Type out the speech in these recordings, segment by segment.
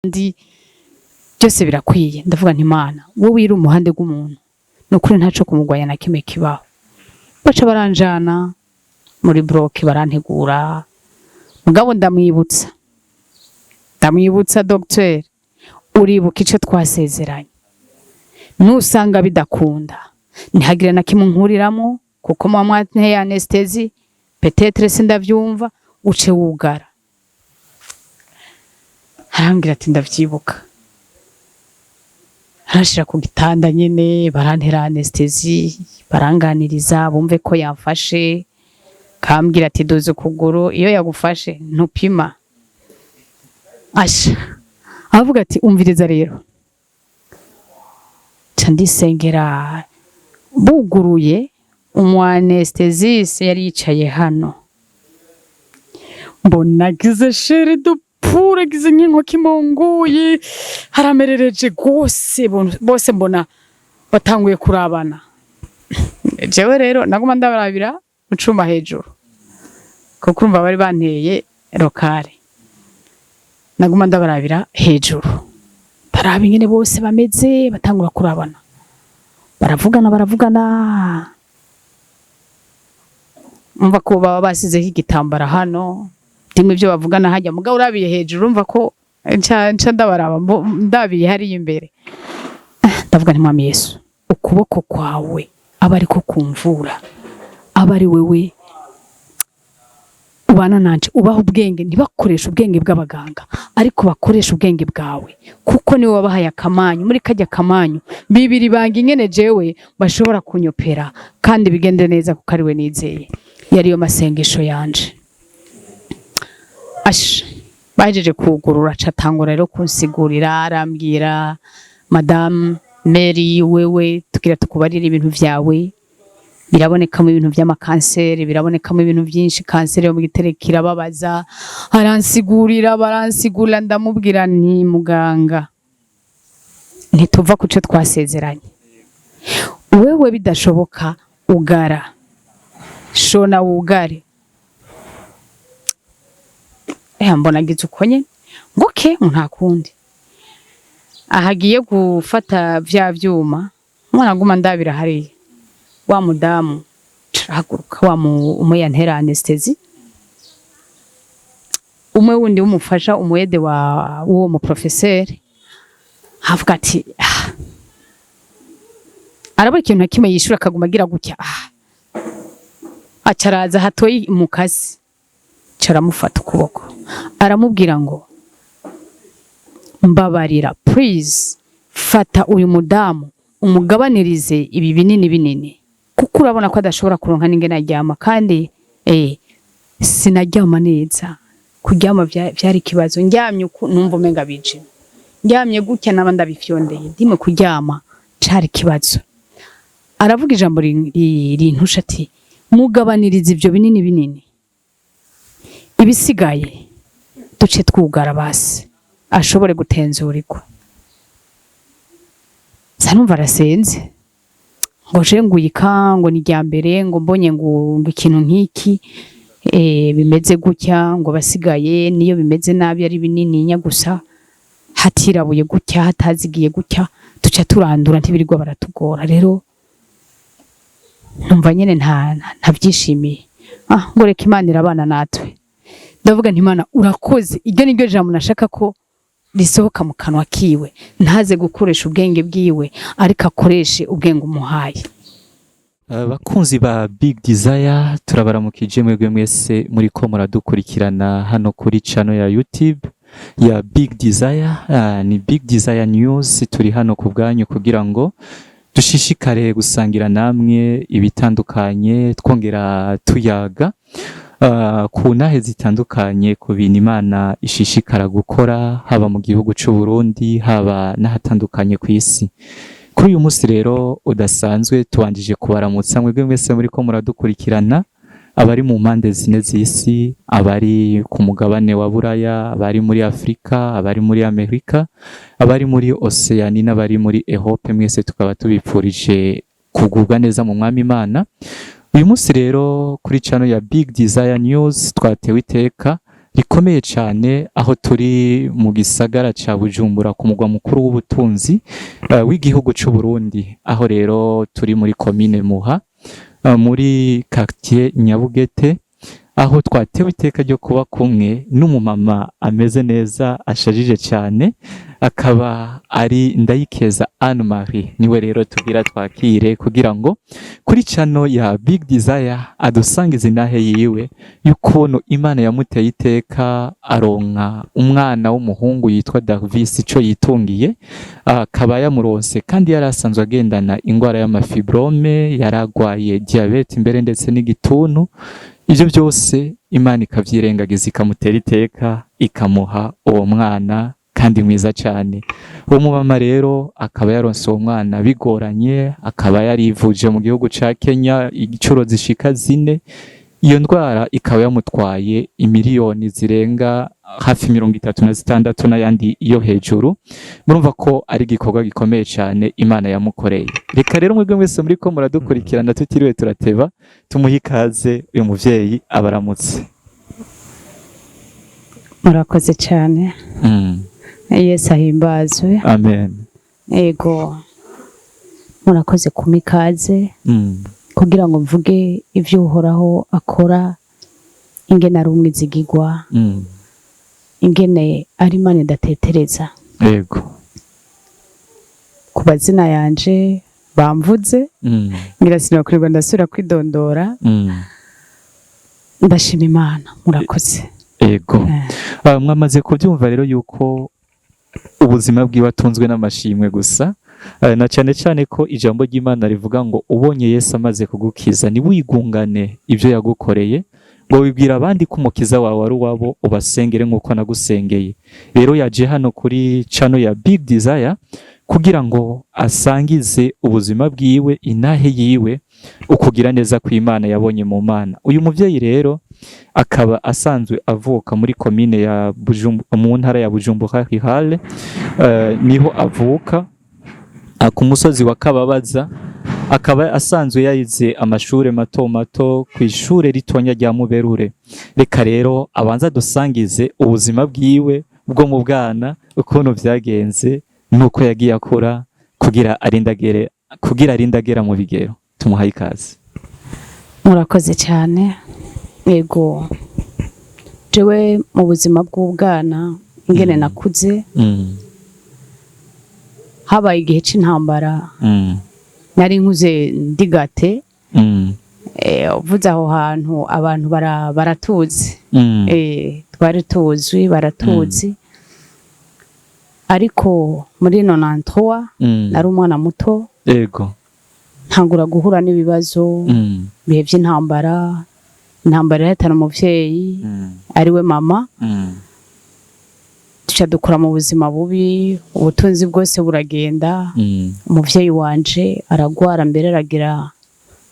Ndi byose birakwiye. Ndavuga nti: "Imana, wowe iri umuhande rw'umuntu, ni ukuri ntaco kumugwanya na kimwe kibaho." Baca baranjana muri bloc, barantegura. Mugabo ndamwibutsa, ndamwibutsa: "Docteur, uribuka ico twasezeranye? Nusanga bidakunda, ntihagire na kimwe nkuriramo, kuko muba mwanteye anesthésie, peut-être sindavyumva, uce wugara." Arambwira ati: "Ndavyibuka." Arashira ku gitanda nyene, barantera anesthésie, baranganiriza bumve ko yamfashe. Kambwira ati: "Duze ukuguru, iyo yagufashe ntupima." Asha avuga ati: "Umviriza rero." Ca ndisengera. Buguruye, umu anesthésiste yari yicaye hano, mbona agize chair de poule, agize nk'inkoko imonguye, haramerereje rwose. Bose mbona batanguye kurabana. Jewe rero naguma ndabarabira mu cuma hejuru, kuko urumva bari banteye local. Naguma ndabarabira hejuru, baraba ingene bose bameze. Batangura kurabana, baravugana, baravugana. Umva ko baba basizeho igitambara hano, ndimwe ibyo bavugana hajya. Mugabo urabiye hejuru, urumva ko nca ndabaraba, ndabiye hariya imbere. Ndavuga nti: "Mwami Yesu, ukuboko kwawe aba ariko kumvura, aba ari wewe ubana nanje, ubaha ubwenge. Ntibakoreshe ubwenge bw'abaganga, ariko bakoresha ubwenge bwawe, kuko niwe wabahaye akamanyu. Muri kajya kamanyu bibiri banga ingene jewe bashobora kunyopera kandi bigende neza, kuko ari we nizeye." Yariyo masengesho yanje. Asha bahejeje kugurura, aca atangura rero kunsigurira. Arambwira: "Madamu Mary, wewe tugira tukubarira ibintu vyawe. Birabonekamo ibintu vy'amakanseri, birabonekamo ibintu vyinshi. Kanseri yo mu gitereko irababaza." Aransigurira, baransigurira. Ndamubwira nti: "Muganga, ntituva ku cyo twasezeranye. Wewe bidashoboka, ugara, shona wugare." Mbona agize uko nyene, ngo okay, ngo nta kundi. Ahagiye gufata vya vyuma, umwana aguma ndabira hariya. Wa mudamu arahaguruka, wa mu umwe yantera anesthésie, umwe wundi w'umufasha, umu aide wa w'uwo mu professeur, avuga ati: "Ah." Arabura ikintu na kimwe yishura, akaguma agira gutya. Ah, acaraza hatoyi umukasi, aramufata ukuboko, aramubwira ngo: "Mbabarira, please, fata uyu mudamu umugabanirize ibi binini binini, kuko urabona ko adashobora kuronka n'ingene aryama." Kandi sinaryama neza, kuryama vyari ikibazo. Ndyamye uku numva umenga bije, ndyamye gutya naba ndabifyondeye. Ndimwe kuryama cari ikibazo. Aravuga ijambo rintusha ati: "Mugabanirize ivyo binini binini, ibisigaye duce twugara, basi ashobore gutenzurirwa." Sa numva arasenze ngo je nguyika, ngo ni irya mbere ngo mbonye ngo ikintu nk'iki bimeze gutya, ngo basigaye niyo bimeze nabi ari binininya gusa, hatirabuye gutya, hatazigiye gutya, duca turandura, ntibirirwa baratugora. Rero numva nyene ntavyishimiye. Ah, ngo reka, Imana irabana natwe. Ndavuga nti: "Imana, urakoze." Iryo niryo jambo nashaka ko risohoka mu kanwa kiwe, ntaze gukoresha ubwenge bwiwe, ariko akoreshe ubwenge umuhaye. Bakunzi ba Big Desire, turabaramukije mwebwe mwese muriko muradukurikirana hano kuri channel ya YouTube ya Big Desire. Ni Big Desire News. Turi hano ku bwanyu kugira ngo dushishikare gusangira namwe ibitandukanye, twongera tuyaga ku ntahe zitandukanye, ku bintu Imana ishishikara gukora, haba mu gihugu c'u Burundi, haba n'ahatandukanye ku isi. Kuri uyu munsi rero udasanzwe, tubanjije kubaramutsa mwebwe mwese muriko muradukurikirana, abari mu mpande zine z'isi, abari ku mugabane wa Buraya, abari muri Afurika, abari muri Amerika, abari muri Oceani n'abari muri Europe. Mwese tukaba tubipfurije kugubwa neza mu Mwami Imana. Uyu munsi rero kuri channel ya Big Desire News twatewe iteka. rikomeye cyane, aho turi mu gisagara ca Bujumbura, ku mugwa mukuru w'ubutunzi w'igihugu c'u Burundi. Aho rero turi muri komine Muha, muri quartier Nyabugete, aho twatewe iteka ryo kuba kumwe n'umumama ameze neza, ashajije cyane, akaba ari Ndayikeza Anne Marie. Niwe rero tugira twakire kugira ngo kuri channel ya Big Desire adusangize intahe yiwe y'ukuntu Imana yamuteye iteka aronka umwana w'umuhungu yitwa Darvis ico yitungiye, akaba yamuronse kandi yari asanzwe agendana ingwara y'amafibrome, yaragwaye diabète imbere ndetse n'igituntu. Ibyo byose Imana ikavyirengagiza, ikamutera iteka, ikamuha uwo mwana kandi mwiza cyane. Uwo mumama rero akaba yaronse uwo mwana bigoranye, akaba yarivuje mu gihugu ca Kenya incuro zishika 4. Iyo ndwara ikaba yamutwaye imiliyoni zirenga hafi 36 n'ayandi yo hejuru. Murumva ko ari igikorwa gikomeye cyane Imana yamukoreye. Reka rero mwebwe mwese muriko muradukurikirana, tutiriwe turateba, tumuhe ikaze uyu muvyeyi abaramutse. Murakoze cyane. Yesu ahimbazwe. Amen. Ego, murakoze kumpa ikaze kugira ngo mvuge ivyo Uhoraho akora, ingene ari umwizigigwa, ingene ari Imana idatetereza. Ku mazina yanje bamvuze, ngira sinakwirwa ndasubira kwidondora. Ndashima Imana, murakoze. Mwamaze kubyumva rero yuko ubuzima bwiwe atunzwe n'amashimwe gusa. Na cyane cyane ko ijambo ry'Imana rivuga ngo ubonye Yesu amaze kugukiza, ntiwigungane ibyo yagukoreye, ngo wibwira abandi ko umukiza wawe ari uwabo, ubasengere nk'uko nagusengeye. Rero yaje hano kuri channel ya Big Desire kugira ngo asangize ubuzima bwiwe, intahe yiwe, ukugira neza kw'Imana yabonye mu Mana. Uyu muvyeyi rero akaba asanzwe avuka muri komine ya Bujumbura, mu ntara ya Bujumbura Rurale, niho avuka, ku musozi wa Kababaza. Akaba asanzwe yayize amashure mato mato ku ishure ritonya rya Muberure. Reka rero abanza dusangize ubuzima bwiwe bwo mu bwana, ukuntu vyagenze nuko yagiye akura kugira arindagera mu bigero. Tumuhaye ikaze. Murakoze cyane. Yego, jewe mu buzima bw'ubwana ingene nakuze, habaye igihe c'intambara. Nari nkuze ndigate. Uvuze aho hantu abantu baratuzi. Twari tuzwi, baratuzi, ariko muri 93 nari umwana muto, ntangura guhura n'ibibazo, ibihe by'intambara. Intambara irahitana umuvyeyi ariwe mama. Duca dukura mu buzima bubi, ubutunzi bwose buragenda. Umuvyeyi wanje aragwara, mbere aragira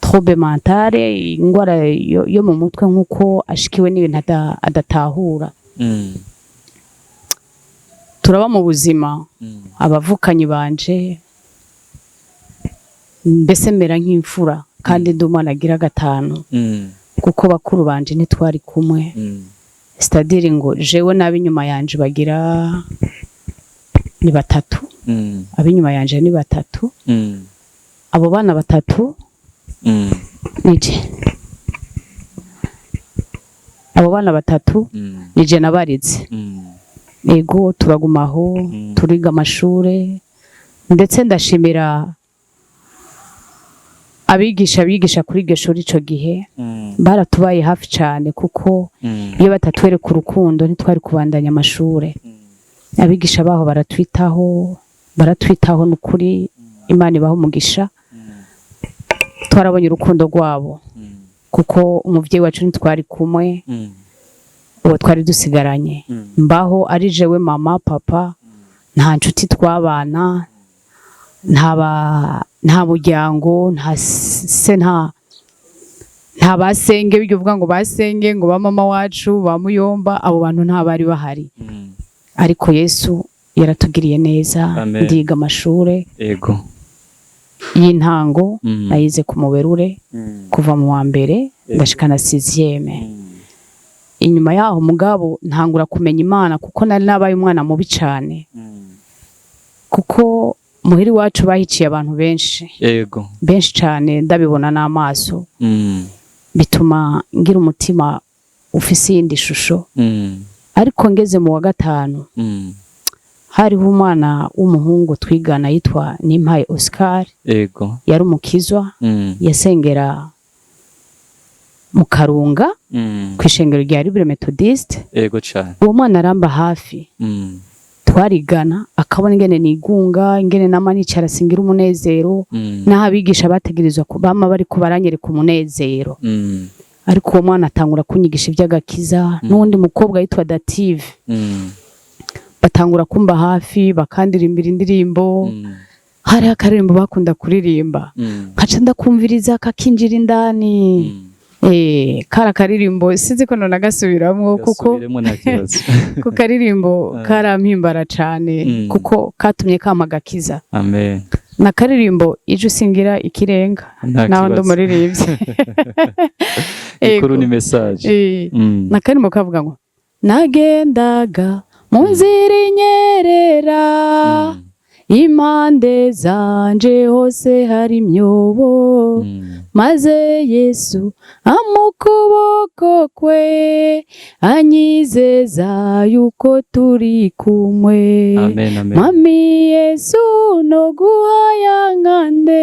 trouble mentale, ingwara yo mu mutwe, nk'uko ashikiwe n'ibintu adatahura. Turaba mu buzima, abavukanyi banje, mbese mera nk'imfura kandi ndi umwana agira gatanu, kuko bakuru banje ntitwari kumwe. C'est-à-dire ngo jewe n'ab'inyuma yanje bagira ni batatu. Ab'inyuma yanje ni batatu. Abo bana batatu nije, abo bana batatu nije nabarize. Ego, turagumaho, turiga amashure, ndetse ndashimira abigisha bigisha kuri iryo shuri ico gihe. Baratubaye hafi cane, kuko iyo batatwereka urukundo ntitwari kubandanya amashure. Abigisha baho baratwitaho, baratwitaho nukuri, Imana ibaha umugisha. Twarabonye urukundo rwabo, kuko umuvyeyi wacu ntitwari kumwe, uwo twari dusigaranye mbaho ari jewe, mama, papa, nta nshuti twabana, nta muryango, nta se, nta basenge bijya uvuga ngo basenge, ngo ba mama wacu, ba muyomba, abo bantu nta bari bahari. Ariko Yesu yaratugiriye neza. Amen. Ndiga amashure y'intango. Nayize ku Muberure kuva mu wa mbere ndashika na sixième. Inyuma yaho mugabo ntangura kumenya Imana, kuko nari nabaye umwana mubi cane, kuko muhira iwacu bahiciye abantu benshi, benshi cane, ndabibona n'amaso. Bituma ngira umutima ufise iyindi shusho. Ariko ngeze mu wa gatanu, hariho umwana w'umuhungu twigana yitwa Nimpaye Oscar. Yari umukizwa. Yasengera mu Karunga, kw'ishengero rya Libre Methodiste. Ego cane. Uwo mwana aramba hafi. Twarigana, akabona ingene nigunga, ingene nama nicara singira umunezero, naho abigisha bategerezwa bama bariko baranyereka umunezero. Ariko uwo mwana atangura kunyigisha ivy'agakiza, n'uwundi mukobwa yitwa Dative. Batangura kumba hafi, bakandirimbira indirimbo. Hariho akaririmbo bakunda kuririmba, nkaca ndakumviriza kakinjira indani. Kari akaririmbo sinzi ko nonagasubiramwo, kuko Gasubiremo, nta kibazo. Ku karirimbo karampimbara cane, kuko katumye kampa agakiza. Amen. Na karirimbo ije usingira ikirenga, Nta naho ndi kibazo. umuririmbyi. Ikuru Ego. ni message. Na karirimbo kavuga ngo: "Nagendaga mu nzira inyerera, impande zanje hose hari imyobo, maze Yesu amukuboko kwe anyizeza yuko turi kumwe. Amen, amen. Mwami Yesu, no guhayankande,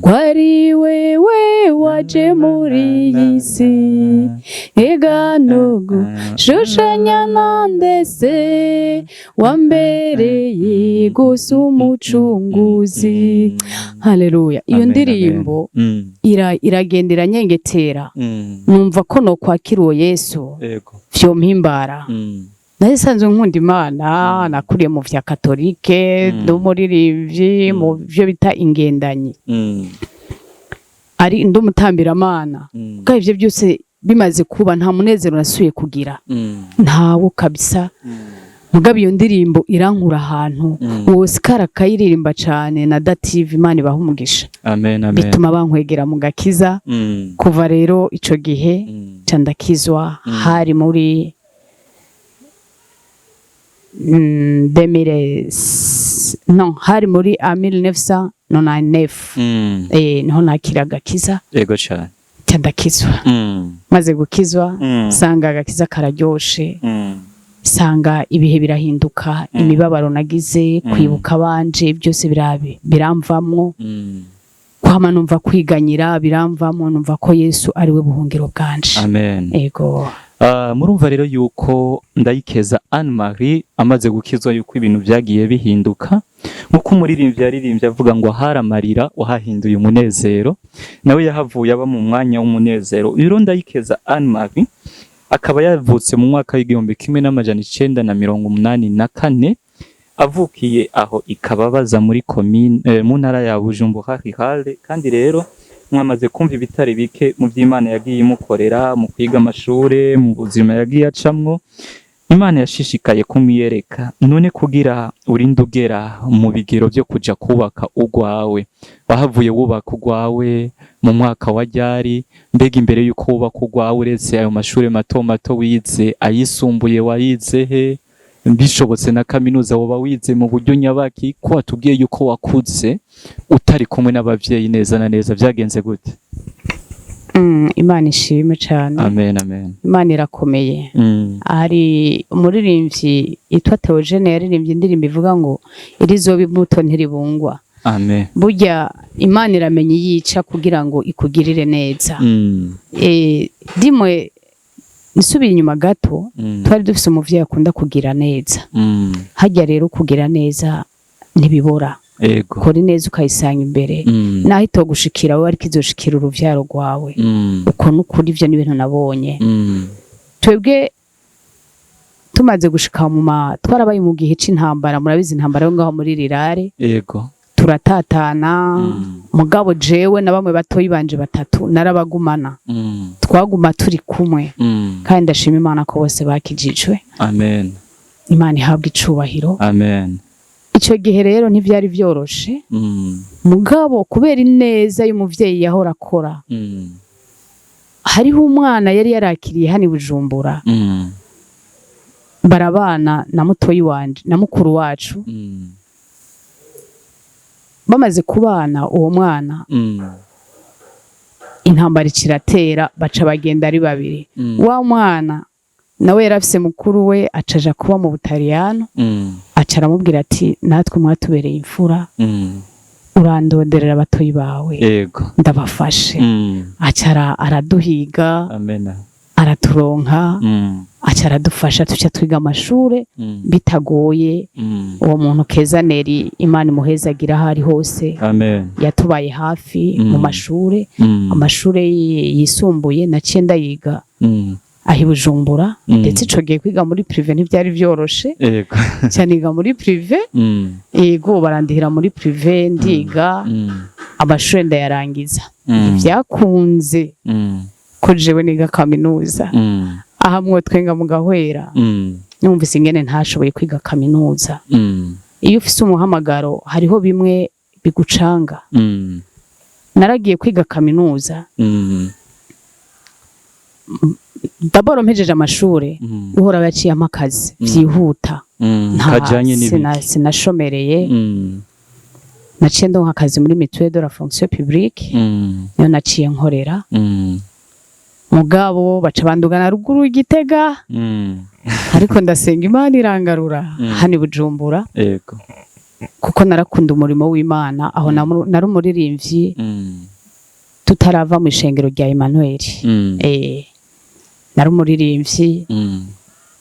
ko ari wewe waje muri iyi si, ega no gushushanya nandese, wambereye gusa umucunguzi." Haleluya! Iyo Amen, ndirimbo amen. Iragenda iranyengetera. Numva ko nokwakira uwo Yesu, vyompimbara. Nari nsanzwe nkunda Imana, nakuriye mu vya katolike, ndi umuririmbyi mu vyo bita ingendanyi, ari ndi umutambiramana. Bwa ivyo byose bimaze kuba, nta munezero nasubiye kugira, ntawo kabisa. Mugabo iyo ndirimbo irankura ahantu. Uwo Oscar akayiririmba cane na Dative, Imana ibaha umugisha. Amen, amen. Bituma bankwegera mu gakiza. Kuva rero ico gihe, ca ndakizwa. Hari muri 2000, non, hari muri a 1999. Niho nakira agakiza. Ego cane. Ca ndakizwa. Maze gukizwa, sanga agakiza kararyoshe. Sanga ibihe birahinduka, imibabaro nagize, kwibuka abanje, byose birabe biramvamwo. Kwama numva kwiganyira biramvamwo, numva ko Yesu ari we buhungiro bwanje. Amen. Ego. Murumva rero yuko Ndayikeza Anne Marie amaze gukizwa, yuko ibintu vyagiye bihinduka, nkuko umuririmbyi yaririmbye avuga ngo ahari amarira wahahinduye umunezero. Nawe yahavuye aba mu mwanya w'umunezero. Rero Ndayikeza Anne Marie akaba yavutse mu mwaka w'1984, avukiye aho ikababaza muri komine mu ntara ya Bujumbura Rurale. Kandi rero mwamaze kumva ibitari bike mu vy'Imana yagiye imukorera mu kwiga amashure, mu buzima yagiye acamwo. Imana yashishikaye kumwiyereka. None kugira urinde ugera mu bigero vyo kuja kubaka urwawe, wahavuye wubaka urwawe mu mwaka wa ryari? Mbega imbere yuko wubaka urwawe, uretse ayo mashure mato mato wize, ayisumbuye wayize he? Bishobotse na kaminuza woba wize mu buryo nyabaki, ko watubwiye yuko wakuze utari kumwe n'abavyeyi neza na neza, vyagenze gute? Imana ishimwe cane. Amen, amen. Imana irakomeye. Hari umuririmbyi yitwa Theogene yaririmbye indirimbo ivuga ngo irizoba imbuto ntiribungwa. Amen. Burya Imana iramenya iyica kugira ngo ikugirire neza. Dimwe nsubiye inyuma gato, twari dufise umuvyeyi akunda kugira neza. Harya rero kugira neza ntibibora. Kora ineza ukayisanga imbere, naho itogushikira wowe, ariko izoshikira uruvyaro rwawe. Uko nukuri, ivyo ni ibintu nabonye. Twebwe tumaze gushika mu ma twarabaye mu gihe c'intambara, murabizi intambara yo ngaho muri rirare. Turatatana. Mugabo jewe na bamwe batoyi banje batatu narabagumana. Twaguma turi kumwe. Kandi ndashima Imana ko bose bakijijwe. Amen. Imana ihabwa icubahiro. Amen. Ico gihe rero ntivyari vyoroshe. Mugabo kubera ineza y'umuvyeyi yahora akora, Hariho umwana yari yarakiriye hano i Bujumbura, barabana na mutoyi wanje na mukuru wacu. Bamaze kubana, uwo mwana, intambara ikiratera, baca bagenda ari babiri. Wa mwana nawe yari afise mukuru we, acaja kuba mu Butaliyano. Aca aramubwira ati: "Natwe mwatubereye imfura, urandonderera abatoyi bawe, ndabafashe." Aca araduhiga, Amena. araturonka, aca aradufasha, tuca twiga amashure bitagoye. Uwo muntu Keza Neri, Imana imuhezagira aho ari hose, Amen. yatubaye hafi mu mashure. Amashure yisumbuye naciye ndayiga aho i Bujumbura. Ndetse ico gihe kwiga muri privé ntivyari vyoroshe. Cyaniga muri privé. Yego, barandihira muri privé, ndiga, amashure ndayarangiza. Ntivyakunze ko jewe niga kaminuza. Aha mwotwenga mugahwera. Numvise ingene ntashoboye kwiga kaminuza. Iyo ufise umuhamagaro, hariho bimwe bigucanga. Naragiye kwiga kaminuza. D'abord mpejeje amashure, Uhoraho yaciye ampa akazi vyihuta. Kajanye n'ibiki? Sinashomereye. Naciye ndonka akazi muri Mutuelle de la fonction publique, niyo naciye nkorera. Mugabo baca bandugana ruguru i Gitega, ariko ndasenga, Imana irangarura hano i Bujumbura, kuko narakunda umurimo w'Imana. Aho nari umuririmbyi, tutarava mu ishengero rya Emmanuel. Nari umuririmbyi,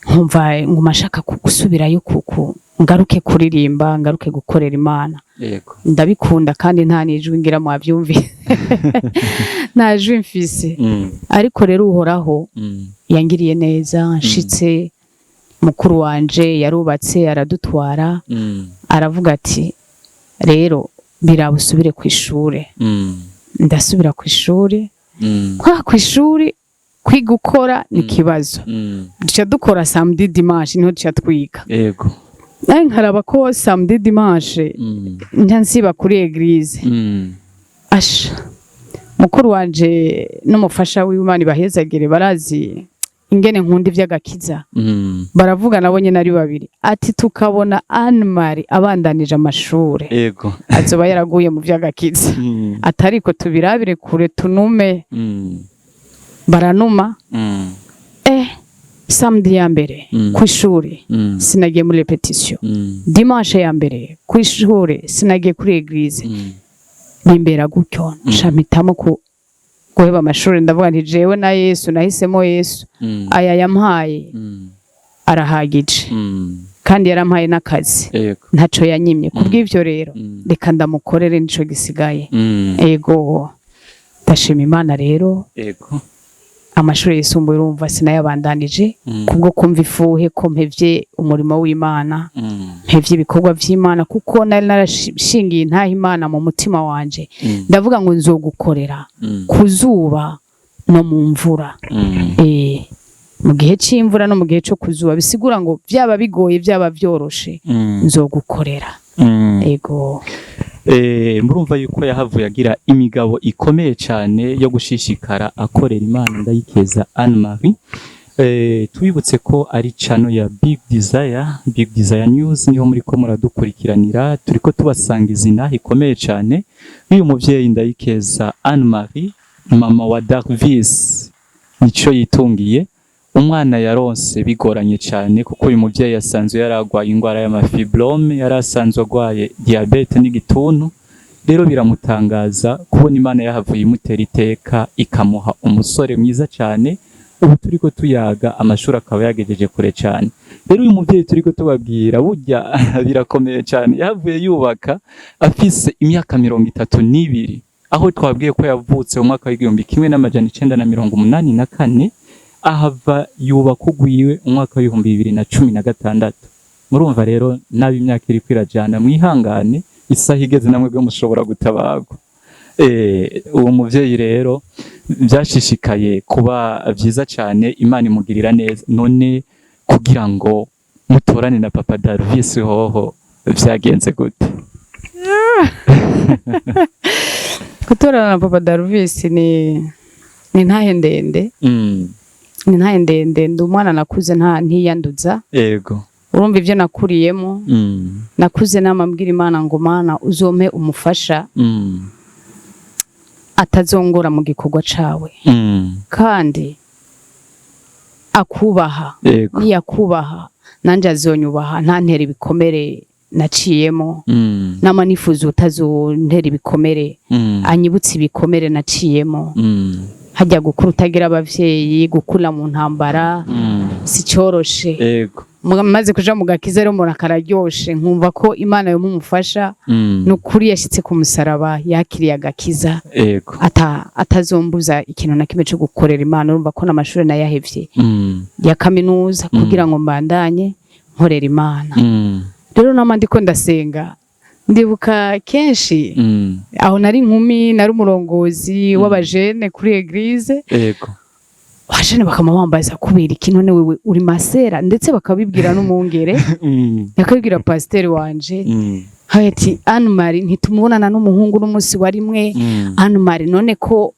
nkumva nguma nshaka gusubirayo, kuku ngaruke kuririmba, ngaruke gukorera Imana. Ndabikunda, kandi nta nijwi ngira, mwavyumvise, nta jwi mfise. Ariko rero Uhoraho yangiriye neza. Nshitse, mukuru wanje yarubatse, aradutwara, aravuga ati: "Rero biraba usubire ku ishure." Ndasubira ku ishuri. Kwa ku ishuri kwiga ukora ni ikibazo. Duca dukora samedi, dimanche, niho duca twiga. Nawe nkaraba ko samedi, dimanche nca nsiba kuri église. Asha, mukuru wanje n'umufasha w'Imana bahezagire, barazi ingene nkunda ivy'agakiza. Baravuga nabo nyene ari babiri ati: "Tukabona Anne Marie abandanije amashure, azoba yaraguye mu vy'agakiza." Atariko tubirabire kure, tunume. Baranuma. Samedi ya mbere kw'ishuri sinagiye muri répétition. Dimanche ya mbere kw'ishure sinagiye kuri église. Bimbera gutyo, nca mpitamo ku guheba amashuri. Ndavuga nti: "Jewe na Yesu, nahisemo Yesu. Aya yampaye arahagije, kandi yarampaye n'akazi, ntaco yanyimye. Kubw'ivyo rero, reka ndamukorere, nico gisigaye." Ego, ndashima Imana rero. Amashuri yisumbuye, urumva, sinayabandanije kubwo kumva ifuhe ko mpevye umurimo w'Imana, mpevye ibikorwa vy'Imana, kuko nari narashingiye intaha Imana mu mutima wanje. Ndavuga ngo nzogukorera ku zuba no mu mvura. Mu gihe c'imvura no mu gihe co kuzuba, bisigura ngo vyaba bigoye, vyaba vyoroshe, nzogukorera. Ego. Murumva yuko yahavuye agira imigabo ikomeye cyane yo gushishikara akorera Imana, Ndayikeza Anne Marie. Tubibutse ko ari channel ya Big Desire, Big Desire News, niho muri ko muradukurikiranira. Turiko tubasanga izina ikomeye cyane y'uyu muvyeyi Ndayikeza Anne Marie, mama wa Darvis nico yitungiye, umwana yaronse bigoranye cyane, kuko uyu muvyeyi yasanzwe yaragwaye indwara y'ama fibromes, yari asanzwe agwaye diabète n'igituntu. Rero biramutangaza kubona Imana yahavuye imutera iteka, ikamuha umusore mwiza cyane. Ubu turiko tuyaga, amashuri akaba yagejeje kure cyane. Rero uyu muvyeyi turiko tubabwira, burya birakomeye cyane, yahavuye yubaka afise imyaka 32, aho twabwiye ko yavutse mu mwaka w'1984, ahava yubaka ugwiwe umwaka w'2016. Murumva rero nabi imyaka iri kwirajana, mwihangane, isaha igeze namwe bwo mushobora gutabagwa. Uwo muvyeyi rero byashishikaye kuba vyiza cyane, Imana imugirira neza. None kugira ngo mutorane na papa Darvis hoho vyagenze gute? Gutorana na papa Darvis ni Ni ntahe ndende. Ni ntahe ndende. Ndi umwana nakuze nta ntiyanduza. Urumva ibyo nakuriyemo. Nakuze namambwira Imana ngo: "Mana, uzompe umufasha atazongora mu gikorwa cawe kandi akubaha. Niyakubaha nanje azonyubaha, ntantera ibikomere naciyemo." Nama nifuza utazontera ibikomere, anyibutse ibikomere naciyemo. Hajya gukura utagira abavyeyi, gukura mu ntambara, si cyoroshe. Maze kuja mu gakiza rero umuntu akararyoshe, nkumva ko Imana yomumufasha. Ni ukuri yashitse ku musaraba, yakiriye agakiza, atazombuza ikintu na kimwe cyo gukorera Imana. Urumva ko n'amashuri nayahevye ya kaminuza kugira ngo mbandanye nkorera Imana. Rero nama ndiko ndasenga, ndibuka kenshi aho nari inkumi, nari umurongozi w'abajene kuri église. Abajene bakama bambaza: "Kubera iki none wewe uri masera?" Ndetse bakabibwira n'umwungere, bakabibwira pasiteri wanje. Ati: "Anne Marie ntitumubonana n'umuhungu n'umunsi wa rimwe. Anne Marie none ko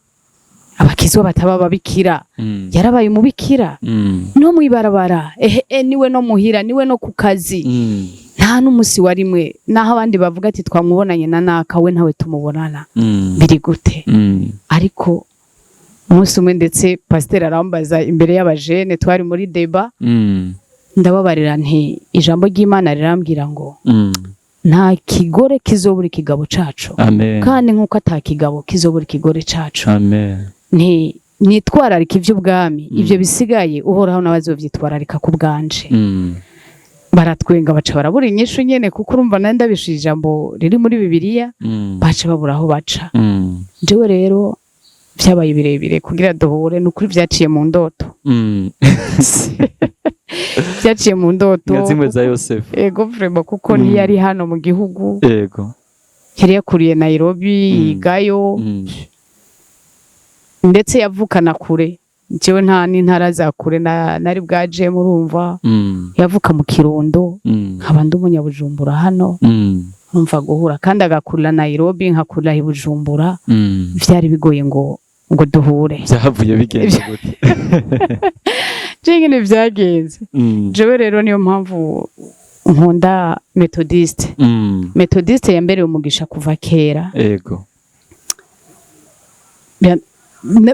abakizwa bataba ababikira, yarabaye umubikira?" No mwibarabara, ehe niwe no muhira, niwe no ku kazi, nta n'umunsi wa rimwe, naho abandi bavuga ati twamubonanye na naka, we ntawe tumubonana. Biri gute? Ariko umunsi umwe ndetse pasiteri arambaza imbere y'abajene, twari muri débat. Ndababarira nti: "Ijambo ry'Imana rirambwira ngo nta kigore kizobura ikigabo cacu, Amen. kandi nk'uko ata kigabo kizobura ikigore cacu." Amen. Nti: "Nitwararika iby'ubwami, ibyo bisigaye Uhoraho nawe azovyitwararika ku bwanje." Baratwenga, baca barabura inyishu nyene, kuko urumva nari ndabishije ijambo riri muri Bibiliya. Baca babura aho baca. Jewe rero vyabaye birebire kugira duhure. Ni ukuri vyaciye mu ndoto. Vyaciye mu ndoto. Nka zimwe za Yosefu. Ego vraiment, kuko ntiyari hano mu gihugu. Yari yakuriye Nairobi, yigayo. Ndetse yavukana kure, jewe nta n'intara za kure nari bwaje, murumva. Yavuka mu Kirundo, nkaba ndi umunyabujumbura hano. Numva guhura kandi agakurira Nairobi, nkakurira i Bujumbura, vyari bigoye ngo duhure. Byahavuye bigenda gute? Je nyene vyagenze. Jewe rero niyo mpamvu nkunda Methodiste. Methodiste yambereye umugisha kuva kera.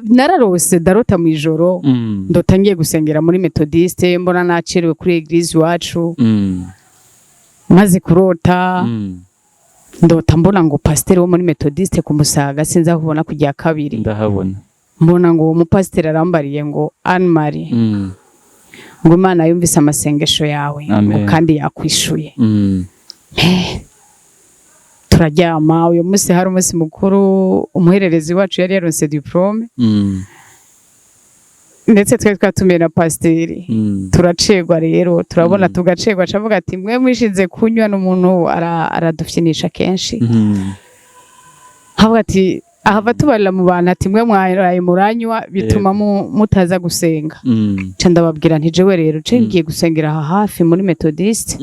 Nararose, ndarota mu ijoro, ndota ngiye gusengera muri Methodiste, mbona nacerewe kuri église iwacu. Maze kurota, ndota mbona ngo pasiteri wo muri Methodiste ku Musaga, sinza kubona kujya kabiri. Ndahabona. Mbona ngo uwo mupasiteri arambariye ngo: "Anne Marie, ngo Imana yumvise amasengesho yawe, ngo Amen. kandi yakwishuye." Turaryama. Uyu munsi hari umunsi mukuru, umuhererezi wacu yari yaronse diplôme. Ndetse twari twatumiye na pasiteri. Turacegwa rero, turabona tugacegwa, acavuga ati: "Mwe mwishinze kunywa." N'umuntu aradufyinisha kenshi. Havuga ati, ahava tubarira mu bantu ati: "Mwe mwaraye muranywa, bituma mutaza gusenga." Nca ndababwira nti: "Jewe rero ce ngiye gusengera aha hafi muri Methodiste,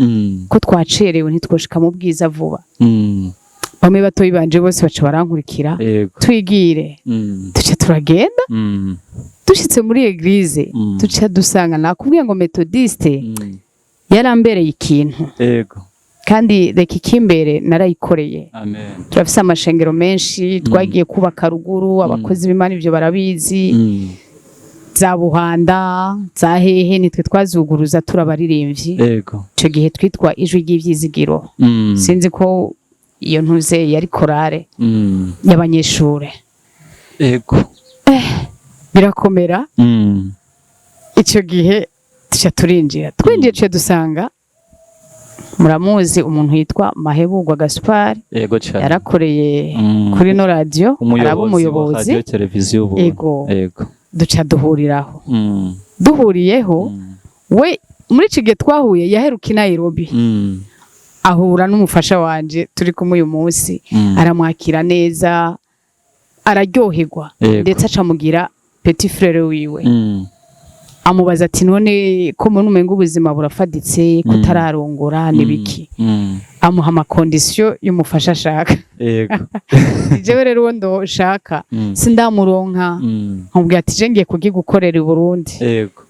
ko twacerewe ntitwoshika mu bwiza vuba." Bamwe batoyi banje bose baca barankurikira. Twigire. Tuca turagenda. Dushitse muri église, duca dusanga, nakubwiye ngo Methodiste yarambereye ikintu. Kandi reka ikimbere narayikoreye. Amen. Turafise amashengero menshi twagiye kubaka ruguru, abakozi b'Imana ivyo barabizi. Za Buhanda, za hehe, nitwe twazuguruza turabaririmbyi. Ico gihe twitwa Ijwi ry'Ivyizigiro. Sinzi ko iyo ntuze yari korale y'abanyeshure. Birakomera. Ico gihe tuca turinjira, twinjiye tuca dusanga, muramuzi umuntu yitwa Mahebugwa Gaspard. Yego cyane. Yarakoreye kuri no radiyo, araba umuyobozi wa umuyobozi. Radio televiziyo ubu. Ego. Duca duhuriraho. Duhuriyeho, we muri ico gihe twahuye yaheruka i Nairobi. Ahura n'umufasha wanje turi kumwe uyu munsi. Aramwakira neza, araryoherwa. Ndetse acamugira petit frère wiwe. Amubaza ati: "None ko muri umenga ubuzima burafaditse, kutararongora nibiki?" Amuha ama conditions y'umufasha ashaka. Jewe rero uwo ndoshaka sindamuronka. Nkubwira ati: "Je ngiye kugigukorera i Burundi,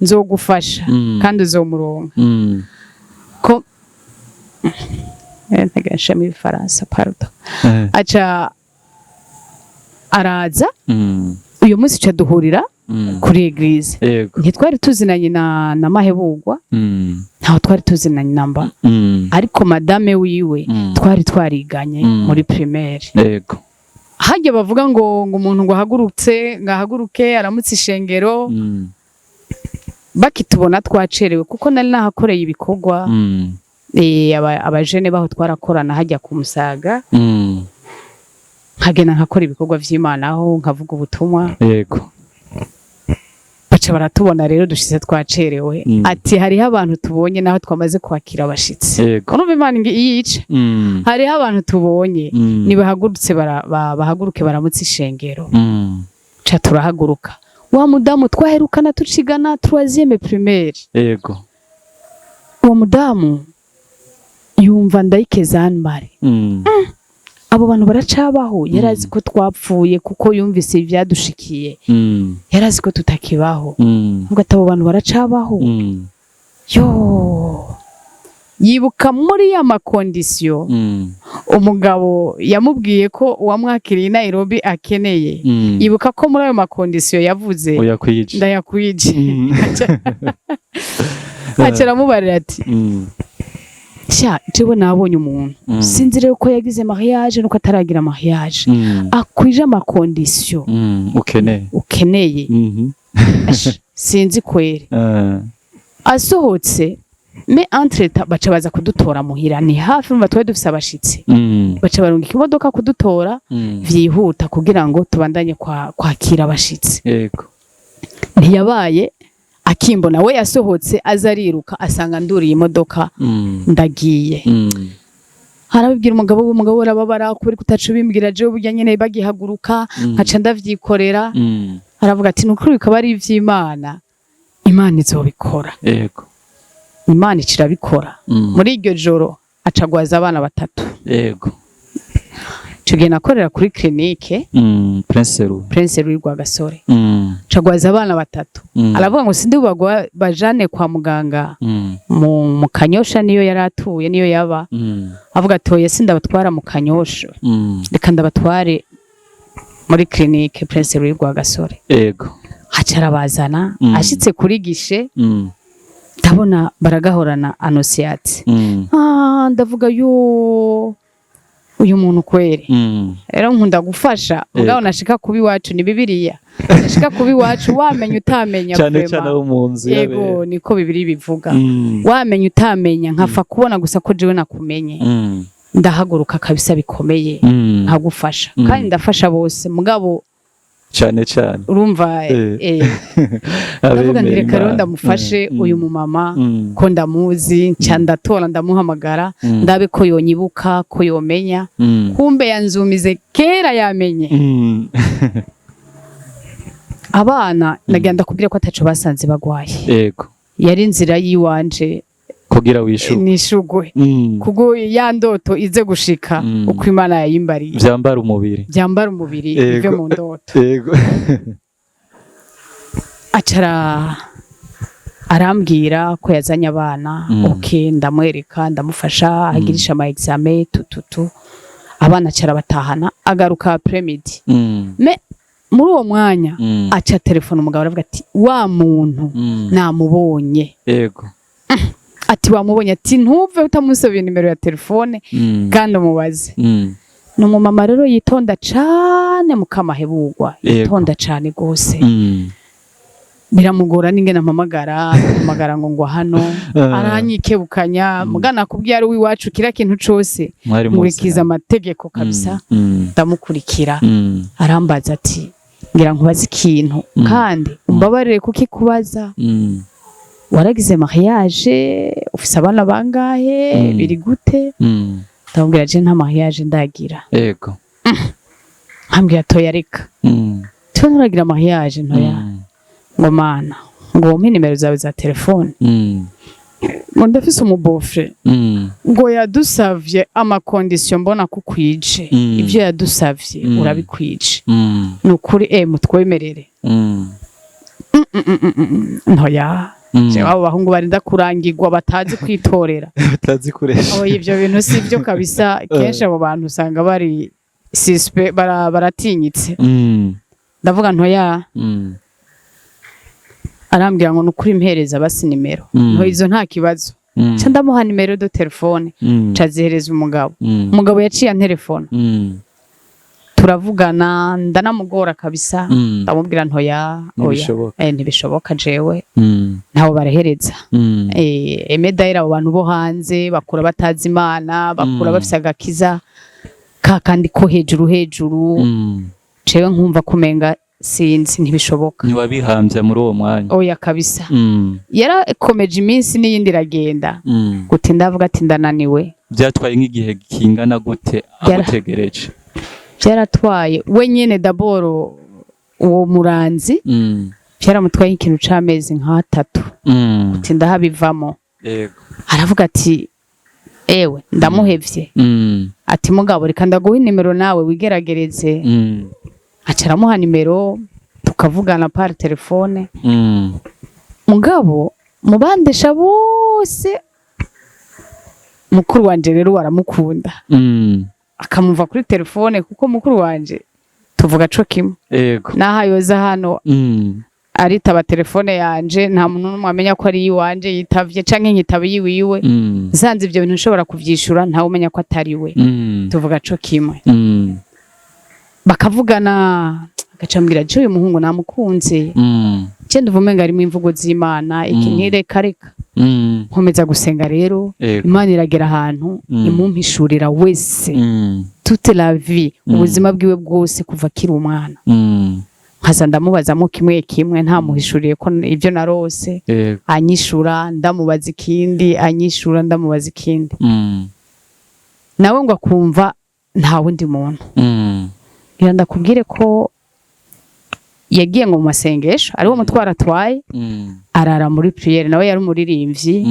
nzogufasha kandi uzomuronka." Ko ntagasha mu Ifaransa, pardon. Aca araza. Uyu munsi ca duhurira kuri église. Ntitwari tuzinanye na Mahebugwa, ntaho twari tuzinanye namba, ariko madame wiwe twari twariganye muri primaire. Hajya bavuga ngo umuntu ngo ahagurutse, ngo ahaguruke aramutse ishengero. Bakitubona twacerewe, kuko nari nahakoreye ibikorwa. Abajene baho twarakorana hajya ku Musaga, nkagenda nkakora ibikorwa vy'Imana aho nkavuga ubutumwa. Baca baratubona rero dushize twacerewe. Ati: "Hariho abantu tubonye naho twamaze kwakira abashitsi." Urumva Imana iyica. "Hariho abantu tubonye, nibahagurutse bahaguruke baramutse ishengero." Ca turahaguruka. Wa mudamu twaherukana tucigana troisième primaire, uwo mudamu yumva Ndayikeza Anne Marie. Abo bantu baracabaho? Yari azi ko twapfuye, kuko yumvise ivyadushikiye. Yari azi ko tutakibaho. Avuga ati: "Abo bantu baracabaho?" Yo yibuka muri ya ma conditions umugabo yamubwiye ko uwamwakiriye i Nairobi akeneye. Yibuka ko muri ayo ma conditions yavuze Uyakwije. Ndayakwije. Aca aramubarira ati: "Sha, jewe nabonye umuntu, sinzi rero ko yagize mariage nuko ataragira mariage, akwije ama conditions Ukeneye. ukeneye." Ash, sinzi kweri. Asohotse, mais entre-temps baca baza kudutora muhira, ni hafi, umva twari dufise abashitsi. Baca barungika imodoka kudutora vyihuta kugira ngo tubandanye kwakira abashitsi. Ntiyabaye akimbona, we yasohotse aza ariruka, asanga nduriye imodoka, ndagiye. Arabibwira umugabo we, umugabo we arababara: "Kubera kutaca ubimbwira jewe burya nyene bagihaguruka, nkaca ndavyikorera." Aravuga ati: "Nukuri bikaba ari ivy'Imana, Imana izobikora." Imana icirabikora. Muri iryo joro acagwaza abana batatu. Ico gihe nakorera kuri clinique Prince Louis. Prince Louis Rwagasore. Acagwaza abana batatu. Aravuga ngo sindi bubagwa bajane kwa muganga mu Kanyosha, niyo yari atuye, niyo yaba. Avuga ati: "Oya, sindabatwara mu Kanyosha, reka ndabatware muri clinique Prince Louis Rwagasore." Haca arabazana. Ashitse kuri guichet, ndabona baragahorana Annonciate. Ah, ndavuga: "Yo, uyu muntu kweri." Rero nkunda gufasha, mugabo nashika kuba iwacu ni Bibiliya, nashika kuba iwacu wamenya utamenya. Cyane Vraiment. cyane abo mu nzu Yego, y'abera. niko Bibiliya bivuga. Wamenya utamenya, nkafa kubona gusa ko jewe nakumenye, ndahaguruka kabisa bikomeye, nkagufasha. Kandi ndafasha bose, mugabo Cyane cyane. urumva, ndavuga nti Abemera reka rero Imana. ndamufashe uyu mumama, ko ndamuzi. Nca ndatora, ndamuhamagara, ndabe ko yonyibuka, ko yomenya. Kumbe yanzumize kera, yamenye. Abana nagira ndakubwira ko ataco basanze bagwaye. Yari inzira yiwanje Kugira wishuke. Nishugwe, kuko ya ndoto ize gushika uko Imana yayimbariye. Vyambara umubiri. Byambara umubiri, bive mu ndoto. Acara arambwira ko yazanye abana. Ok, ndamwereka, ndamufasha, agirisha ama examen tututu, abana acara batahana, agaruka après-midi. Mais muri uwo mwanya aca telefone umugabo, aravuga ati: "Wa muntu namubonye." Ati: "Wamubonye?" Ati: "Ntuve utamusabiye nimero ya telefone kandi umubaze." Ni umumama rero yitonda cane, mukamahebugwa, yitonda cane gose. Biramugora n'ingene mpamagara, mpamagara ngo ngwa hano, aranyikebukanya. Mugana nakubwiye ari uw'iwacu, kira kintu cose Mwari nkurikiza muzi. amategeko kabisa. Ndamukurikira. Arambaza ati: "Ngira nkubaze ikintu, kandi umbabarire kukikubaza. Waragize mariage? Ufise abana bangahe? Biri gute?" Ndamubwira: "Je nta mariage ndagira." Nkambwira: "Toya, reka, tuba nturagira mariage?" "Ntoya." Ngo: "Mana, Ngo wompe nimero zawe za telefone, ngo ndafise umu beau-frère, ngo yadusavye ama conditions, mbona ko ukwije ivyo yadusavye, urabikwije, ni ukuri mutwemerere. Ntoya, jewe abo bahungu barinda kurangirwa batazi kwitorera. Batazi kuresha. Oya, ivyo bintu si byo kabisa. Kenshi abo bantu usanga bari suspect, baratinyitse. Ndavuga ntoya. Arambwira ngo nukuri mpereza basi nimero. Nto izo nta kibazo. Ca ndamuha numéro de téléphone, ca zihereza umugabo. Umugabo yaciye antelefona, turavugana, ndanamugora kabisa. Ndamubwira ntoya, oya. Ntibishoboka. Ntibishoboka, jewe ntawe barahereza. Emedayira abo bantu bo hanze bakura batazi Imana, bakura bafise agakiza ka kandi ko hejuru hejuru. Jewe nkumva kumenga sinzi, ntibishoboka. Ntiwabihambye muri uwo mwanya. Oya kabisa. Yarakomeje, iminsi n'iyindi iragenda, guti ndavuga ati ndananiwe. Byatwaye nk'igihe kingana gute agutegereje? Byaratwaye we nyene d'abord uwo muranzi, byaramutwaye ikintu c'amezi nk'atatu. Guti ndahabivamo. Aravuga ati ewe ndamuhevye. Ati mugabo reka ndaguha inimero nawe wigeragereze. Aca aramuha nimero, tukavugana par téléphone. Mugabo mubandesha bose, mukuru wanje rero aramukunda, akamumva kuri telefone, kuko mukuru wanje tuvuga co kimwe. Naho yoza hano, aritaba telefone yanje, nta muntu n'umwe amenya ko ari iwanje yitavye canke nkitaba iyiwiwe. Nsanze ivyo bintu nshobora kuvyishura, ntawe umenya ko atari we. Tuvuga co kimwe. Bakavugana, agaca ambwira je uyu muhungu namukunze, je ndumva umenga arimo imvugo z'Imana iki. Ntireka reka. Nkomeza gusenga rero. Imana iragera ahantu imumpishurira wese, toute la vie, ubuzima bwiwe bwose kuva akiri umwana. Nkaza ndamubazamo kimwe kimwe, ntamuhishuriye ko ibyo narose, anyishura, ndamubaza ikindi anyishura, ndamubaza ikindi, nawe ngo akumva nta wundi muntu. Ngira ndakubwire ko yagiye ngo mu masengesho, ariwo mutwaro atwaye, arara muri prière. Nawe yari umuririmbyi.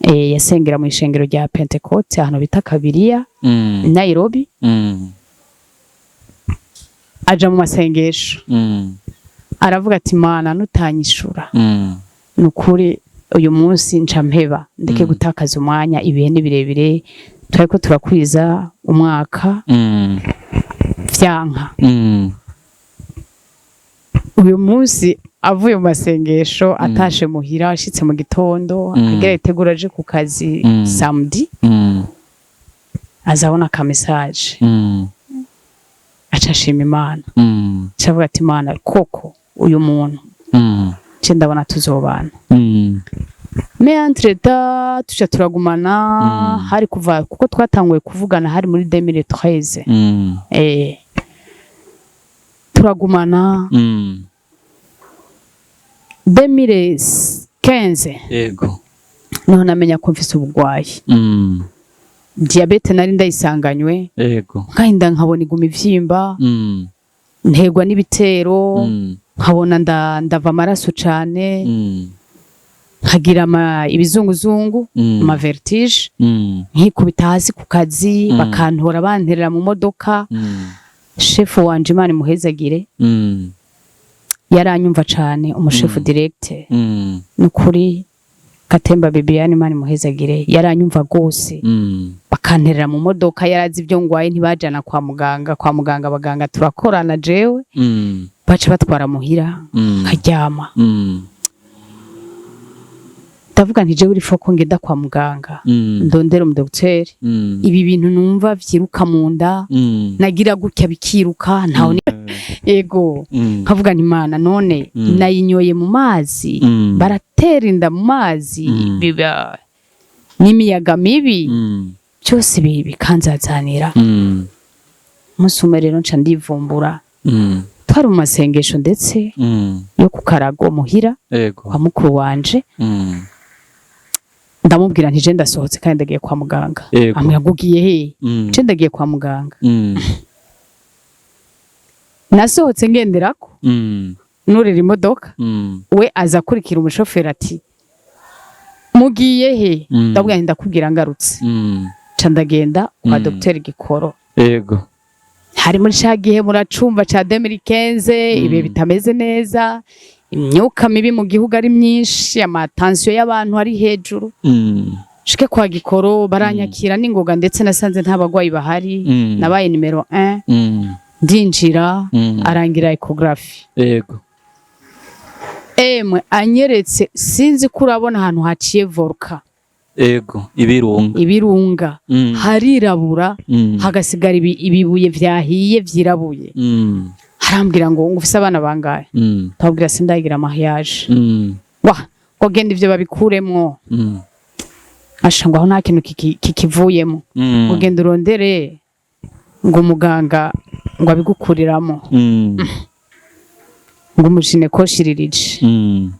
Yasengera mu ishengero rya Pentecote ahantu bita Kabiriya, i Nairobi. Aja mu masengesho, aravuga ati Mana nutanyishura, ni ukuri uyu munsi nca mpeba ndeke gutakaza umwanya, ibihe ni birebire, turariko turakwiza umwaka, vyanka. Uyu munsi avuye mu masengesho, atashe muhira, ashitse mu gitondo, agira yitegura aje ku kazi, samedi, azabona aka message. Aca ashima Imana, aca avuga ati Imana koko uyu muntu nce ndabona tuzobana. Mais entre temps tuca turagumana. Hari kuva, kuko twatanguye kuvugana hari muri 2013. Turagumana. 2015 niho namenya ko mfise ubugwayi, diabète nari ndayisanganywe. Nkahinda nkabona iguma ivyimba, ntegwa n'ibitero, nkabona ndava amaraso cane, nkagira ibizunguzungu, ama vertiges, nkikubita hasi ku kazi, bakantora banterera mu modoka. Shefu wanje, Imana imuhezagire, yaranyumva cane, umushefu directeur. Nukuri Katemba Bibiane, Imana imuhezagire, yaranyumva gose. Bakanterera mu modoka, yarazi ibyo ngwaye, ntibajana kwa muganga. Kwa muganga abaganga turakorana jewe, baca batwara muhira, nkaryama. Ndavuga nti jewe il faut ko ngenda kwa muganga, ndondera umudokiteri. Ibi bintu numva vyiruka mu nda, nagira gutya bikiruka, ntawe yego. Nkavuga nti Imana none nayinyoye mu mazi, baratera inda mu mazi, biba n'imiyaga mibi, byose bikanzazanira. Umunsi umwe rero nca ndivumbura, twari mu masengesho ndetse yo ku karago muhira kwa mukuru wanje. Ndamubwira nti je ndasohotse kandi ndagiye kwa muganga. Ambwira ngo ugiye hehe? Je ndagiye kwa muganga. Nasohotse ngenderako. Nurira imodoka, we aza akurikira umushoferi, ati: "Mugiye he?" Ndabwira nti: "Ndakubwira ngarutse." Ca ndagenda kwa Dr Gikoro. Hari muri ca gihe muracumva ca 2015, ibihe bitameze neza, imyuka mibi mu gihugu ari myinshi, ama tension y'abantu ari hejuru. Shike kwa Gikoro, baranyakira n'ingoga, ndetse nasanze nta bagwayi bahari. Nabaye nimero 1. Ndinjira, arangira échographie. Emwe, anyeretse, sinzi ko urabona ahantu haciye volcan. Ego, ibirunga. Ibirunga, harirabura, hagasigara ibibuye vyahiye vyirabuye. Arambwira ngo ufise abana bangahe? Ndababwira: "Sindagira mariage." Wa ngo: "Genda ivyo babikuremwo." Asha, ngo aho nta kintu kikivuyemo. Ngo: "Genda urondere," ngo, "umuganga," ngo, "abigukuriramo," ngo, "umu gynéco-chirurgien."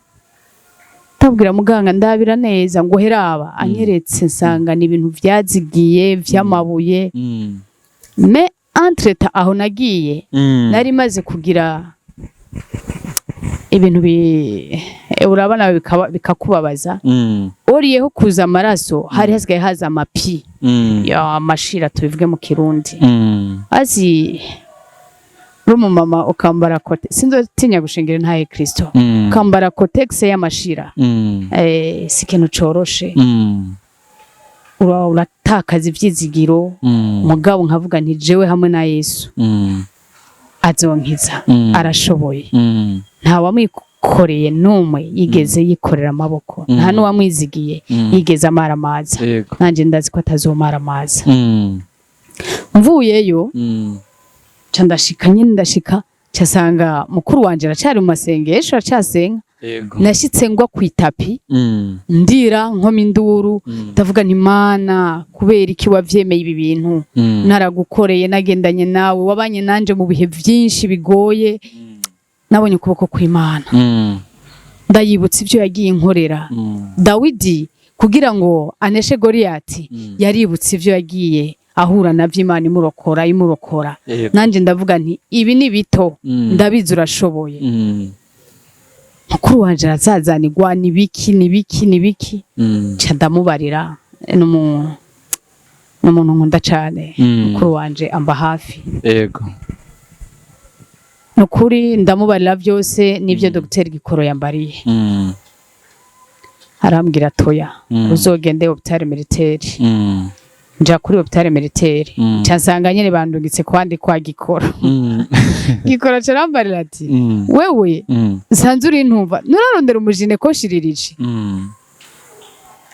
Ndabwira muganga: "Ndabira neza." Ngo: "Heraba." Anyeretse, nsanga ni ibintu vyazigiye vy'amabuye. Mais entre-temps aho nagiye, nari maze kugira ibintu bi urabona bikakubabaza. Oriyeho kuza amaraso, hari hasigaye haza ama pus, ya amashira tubivuge mu Kirundi. Azi uri umumama ukambara Kotex, sinzotinya gushingira intahe Kristo, ukambara Kotex y'amashira, si ikintu coroshe. Uratakaza ivyizigiro. Mugabo nkavuga nti: "Jewe hamwe na Yesu azonkiza." Arashoboye. Nta wamwikoreye n'umwe yigeze yikorera amaboko, nta n'uwamwizigiye yigeze amaramaza. Nanjye ndazi ko atazomaramaza. Mvuyeyo, ca ndashika nyine, ndashika casanga mukuru wanje aracari mu masengesho, aracasenga. Nashitse ngwa ku itapi, ndira, nkoma induru. Ndavuga nti: "Mana, kubera iki wavyemeye ibi bintu? Naragukoreye, nagendanye nawe, wabanye nanje mu bihe vyinshi bigoye." Nabonye ukuboko kw'Imana. Ndayibutsa ivyo yagiye inkorera. Dawidi kugira ngo aneshe Goliyati, yaributse ivyo yagiye ahura navyo, Imana imurokora, imurokora. Nanje ndavuga nti: "Ibi ni bito." Ndabizi urashoboye. Mukuru wanje arazazanirwa: "Ni biki, ni biki, ni biki?" Nca ndamubarira. N'umuntu nkunda cane. Mukuru wanje amba hafi. Nukuri ndamubarira byose n'ibyo Dr Gikoro yambariye. Arambwira: "Toya, uzogende hôpital militaire." Nja kuri hôpital militaire, nca nsanga nyene bandungitse kwandi kwa Gikoro. Gikoro carambarira ati: "Wewe nsanze uri ntumva, nurarondera umu gynéco-chirurgien."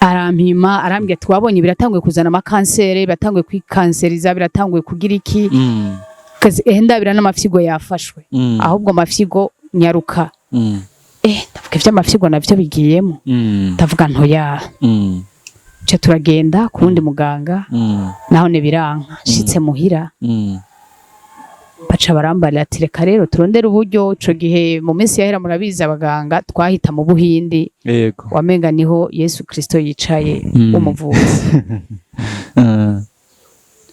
Arampima, arambwira ati: "Wabonye biratanguye kuzana amakansere, biratanguye kwikanseriza, biratanguye kugira iki." Kazi ehe, ndabira n'amafyigo yafashwe. Ahubwo amafyigo, nyaruka. Ndavuga ivy'amafyigo navyo bigiyemo. Ndavuga ntoya. Nca turagenda ku wundi muganga, naho ne biranka. Nshitse muhira, baca barambarira ati: "Reka rero turondere uburyo." Ico gihe mu minsi yahera, murabizi, abaganga twahita mu Buhindi. Wamenga niho Yesu Kristo yicaye, umuvuzi.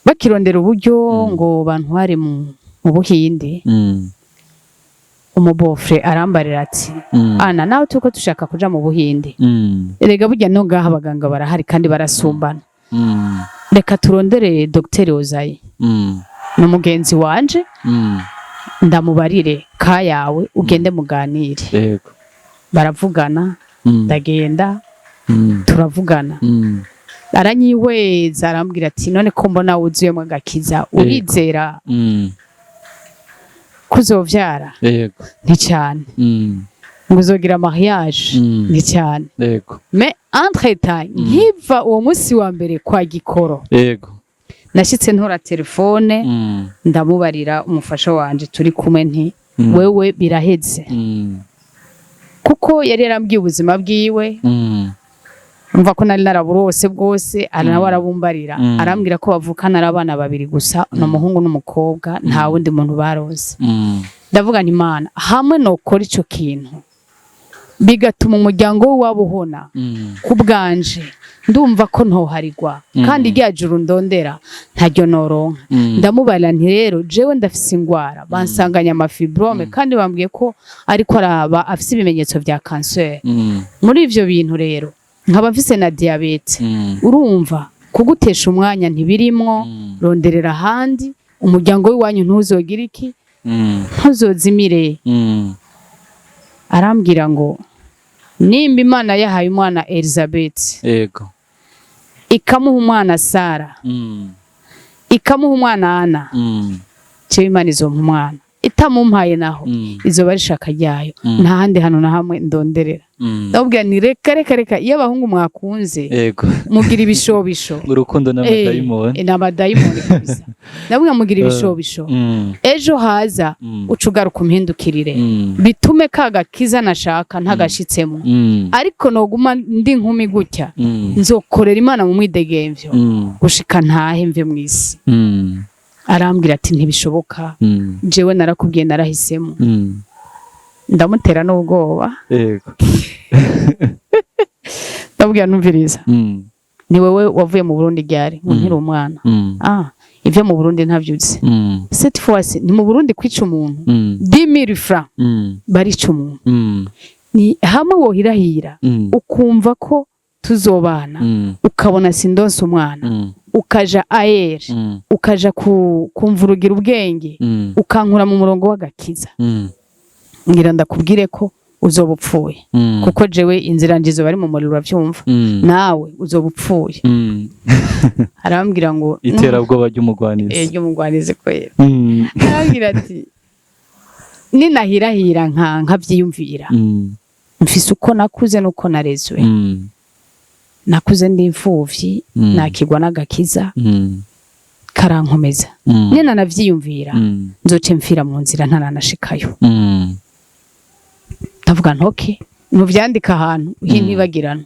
Bakirondera uburyo ngo bantware mu Buhindi, umu beau-frère arambarira ati: "Ana, nawe turiko dushaka kuja mu Buhindi, erega burya no ngaha abaganga barahari kandi barasumbana. Reka turondere Dr Ozayi, ni umugenzi wanje, ndamubarire ka yawe, ugende muganire." Baravugana, ndagenda, turavugana. Aranyihweza, arambwira ati: "None ko mbona wuzuyemo agakiza, urizera kuzovyara?" "Ni cyane." Ngo: "Uzogira mariage?" "Ni cyane." Mais entre temps, nkiva uwo munsi wa mbere kwa Gikoro, nashitse ntora telefone, ndamubarira umufasha wanje turi kumwe nti: "Wewe biraheze." Kuko yari yarambwiye ubuzima bwiwe, umva ko nari naraburose bwose, ara nawe arabumbarira. Arambwira ko bavukana ari abana babiri gusa, ni umuhungu n'umukobwa, nta wundi muntu baronse. Ndavuga nti: "Imana, hamwe nokora ico kintu." Bigatuma umuryango w'iwabo uhona. Ku bwanje ndumva ko ntoharigwa, kandi rya juru ndondera ntaryo noronka. Ndamubarira nti: "Rero jewe ndafise ingwara, bansanganya ama fibromes, kandi bambwiye ko ariko araba afise ibimenyetso vya kanseri. Muri ivyo bintu rero nkaba mfise na diabète. Urumva kugutesha umwanya ntibirimwo. Ronderera ahandi, umuryango w'iwanyu ntuzogira iki, ntuzozimire." Arambwira ngo nimba Imana yahaye umwana Elizabeth, ikamuha umwana Sara, ikamuha umwana Ana, jewe Imana izompa umwana. Itamumpaye naho, izoba ari ishaka ryayo. Nta handi hantu na hamwe ndonderera." Ndamubwira ni: "Reka, reka, reka, iyo abahungu mwakunze mugira ibishobisho." Urukundo n'amadayimoni. Eh, ni amadayimoni kabisa. Ndamubwira: "Mugira ibishobisho. Ejo haza uca ugaruka umpindukirire, bitume ka gakiza nashaka ntagashitsemo. Ariko noguma ndi inkumi gutya, nzokorera Imana mu mwidegemvyo gushika ntahe mve mw'isi." Arambwira ati: "Ntibishoboka. Jewe narakubwiye, narahisemo." Ndamutera n'ubwoba. Ndamubwira: "Numviriza, ni wewe wavuye mu Burundi ryari?" Ngo: "Nkiri umwana." "Ah, ivyo mu Burundi ntavyo uzi. Cette fois ni mu Burundi kwica umuntu 10,000 francs, barica umuntu. Ni hamwe wohirahira ukumva ko tuzobana, ukabona sindonse umwana, ukaja aere, ukaja kumvurugira ubwenge, ukankura mu murongo w'agakiza, ngira ndakubwire ko uzoba upfuye, kuko jewe inzira njizo bari mu muriro, uravyumva, nawe uzoba upfuye." Arambwira ngo Iterabwoba ry'umugwanizi. Eh, ry'umugwanizi kwera. Arambwira ati: "Ninahirahira nkavyiyumvira, mfise uko nakuze nuko narezwe. Nakuze ndi imfuvyi, nakigwa n'agakiza, karankomeza. Nina navyiyumvira, nzoce mfira mu nzira ntaranashikayo." Ndavuga ntoke ntuvyandika ahantu h'intibagirana,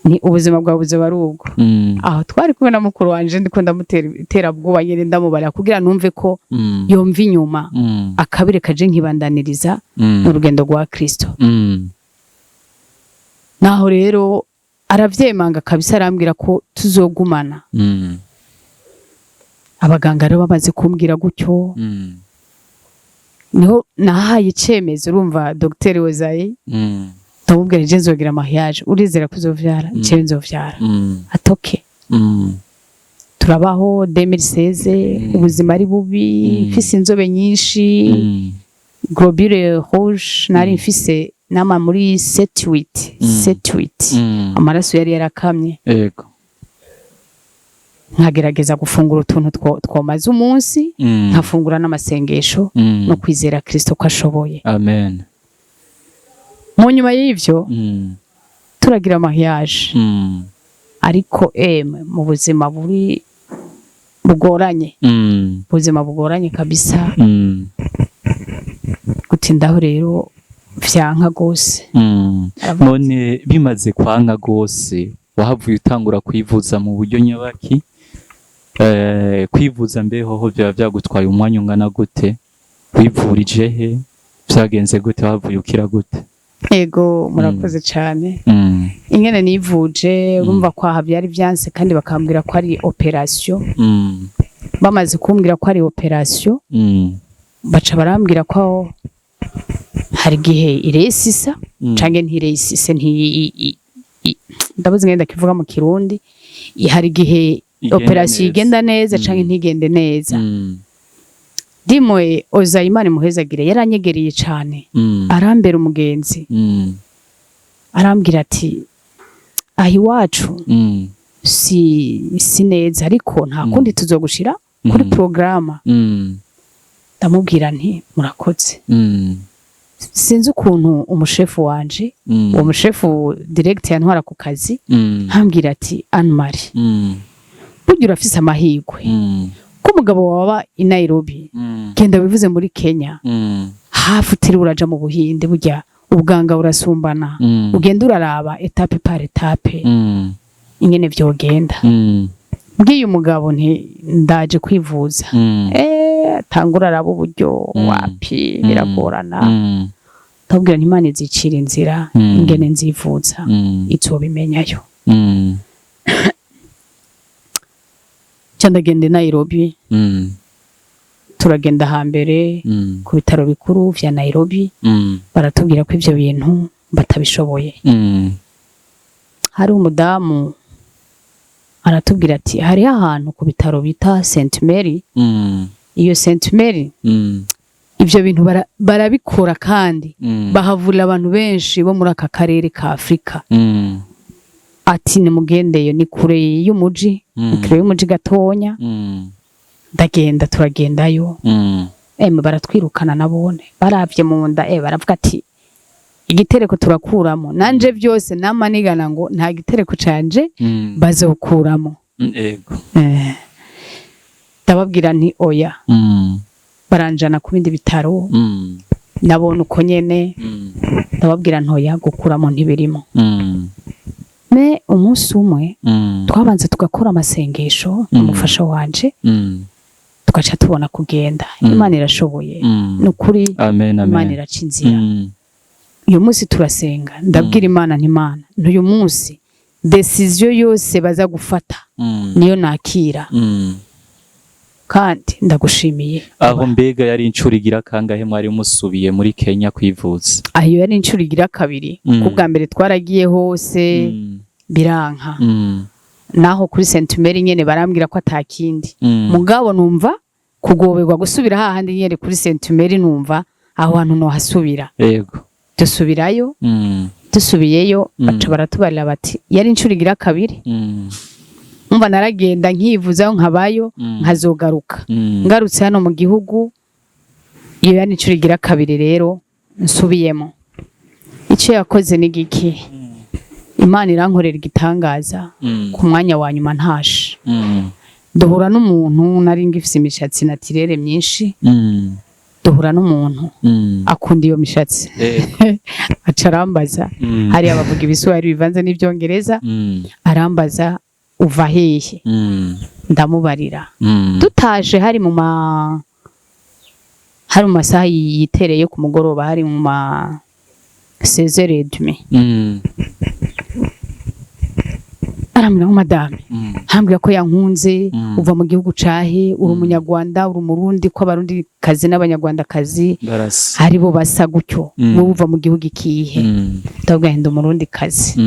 ni ubuzima bwawe buzoba ari ubwo. Aho twari kumwe na mukuru wanje, ndiko ndamutera iterabwoba nyene, ndamubarira kugira numve ko yumva inyuma, akabireka, je nkibandaniriza mu rugendo rwa Kristo. Naho rero aravyemanga kabisa, arambwira ko tuzogumana. Abaganga rero bamaze kumbwira gutyo, niho nahaye icemezo. Urumva Dr Ozayi, ndamubwira: "Je nzogira mariage, urizera ko uzovyara? Jewe nzovyara." Atoke. Turabaho 2016, ubuzima ari bubi, mfise inzobe nyinshi, globules rouges nari mfise nama muri 7 8, 7 8, amaraso yari yarakamye. Nkagerageza gufungura utuntu twomaze umunsi, nkafungura n'amasengesho no kwizera Kristo ko ashoboye. Amen. Mu nyuma y'ivyo turagira mariage, ariko emwe mu buzima buri bugoranye, ubuzima bugoranye kabisa. Gutindaho rero vyanka gose. Aravuga. None bimaze kwanka gose, wahavuye utangura kwivuza mu buryo nyabaki? Kwivuza mbeho ho byaba byagutwaye umwanya ungana gute? Wivurije he? Vyagenze gute? Wahavuye ukira gute? Ego, murakoze cyane. Ingene nivuje, urumva kwaha byari vyanse, kandi bakambwira ko ari opération. Bamaze kumbwira ko ari opération, baca barambwira ko hari igihe iresisa canke ntiresise, nti ndabuze ngenda kivuga mu Kirundi, hari igihe Igenda opération neza. igenda neza canke ntigende neza. Dimwe oza Imana imuhezagire, yaranyegereye cane, arambera umugenzi, arambwira ati: "Aha iwacu si neza, ariko nta kundi, tuzogushira kuri porogaramu." Ndamubwira nti: "Murakoze." Sinzi ukuntu umushefu wanje, uwo mushefu direct yantwara ku kazi, ambwira ati: "Anne Marie, burya urafise amahirwe ko umugabo wawe i Nairobi. Genda wivuze muri Kenya, hafi utiriwe uraja mu Buhinde, burya ubuganga burasumbana. Ugenda uraraba étape par étape ingene vyogenda." Mbwiye umugabo nti: "Ndaje kwivuza." Tangura araba uburyo, wapi, biragorana. Ndababwira nti Imana izicira inzira ingene nzivuza, izobimenyayo. Ca ndagenda i Nairobi. Turagenda hambere ku bitaro bikuru vya Nairobi, baratubwira ko ivyo bintu batabishoboye. Hari umudamu aratubwira ati hariho ahantu ku bitaro bita St Mary. Iyo St Mary, ivyo bintu barabikora kandi bahavurira abantu benshi bo muri aka karere ka Afurika. Ati nimugendeyo, ni kure y'umuji, ni kure y'umuji gatonya. Ndagenda, turagendayo. Emwe, baratwirukana nabone baravye mu nda, baravuga ati igitereko turakuramo. Nanje byose namanigana ngo nta gitereko canje bazokuramo. Ego. Ndababwira nti oya. Baranjana ku bindi bitaro, nabona uko nyene. Ndababwira ntoya, gukuramo ntibirimo. Me umunsi umwe twabanza tugakora amasengesho n'umufasha wanje, tugaca tubona kugenda. Imana irashoboye, ni ukuri. Amen, amen. Imana iraca inzira. Uyu munsi turasenga, ndabwira Imana nti Imana, n'uyu munsi décision yose baza gufata niyo nakira, kandi ndagushimiye. Aho mbega yari incuro igira kangahe mwari musubiye muri Kenya kwivuza? Aho iyo yari incuro igira kabiri. Ku bwa mbere twaragiye hose, biranka. Naho kuri Saint Mary nyene barambwira ko atakindi. Mugabo numva kugoberwa gusubira hahandi nyene kuri Saint Mary, numva aho hantu nohasubira. Dusubirayo. Dusubiyeyo, baca baratubarira bati yari incuro igira kabiri. Umva, naragenda nkivuzayo, nkabayo, nkazogaruka. Ngarutse hano mu gihugu, iyo yari incuro igira kabiri rero nsubiyemo. Icyo yakoze ni giki? Imana irankorera igitangaza. Ku mwanya wa nyuma ntashe, duhura n'umuntu. Nari ngifise imishatsi naturelle myinshi. Duhura n'umuntu akunda iyo mishatsi. Aca arambaza, hariya bavuga ibiswahili bivanze n'ibyongereza. Arambaza uva hehe? Ndamubarira. Dutaje, hari mu masaha yitereye ku mugoroba, hari mu ma 16h30. Arambwira ngo madame, arambwira ko yankunze. Uva mu gihugu cahe? Uri umunyarwanda, uri umurundi? Ko abarundi kazi n'abanyarwandakazi Barasa. aribo basa gutyo. Wowe uva mu gihugu ikihe? Ndabwira nti ndi umurundi kazi.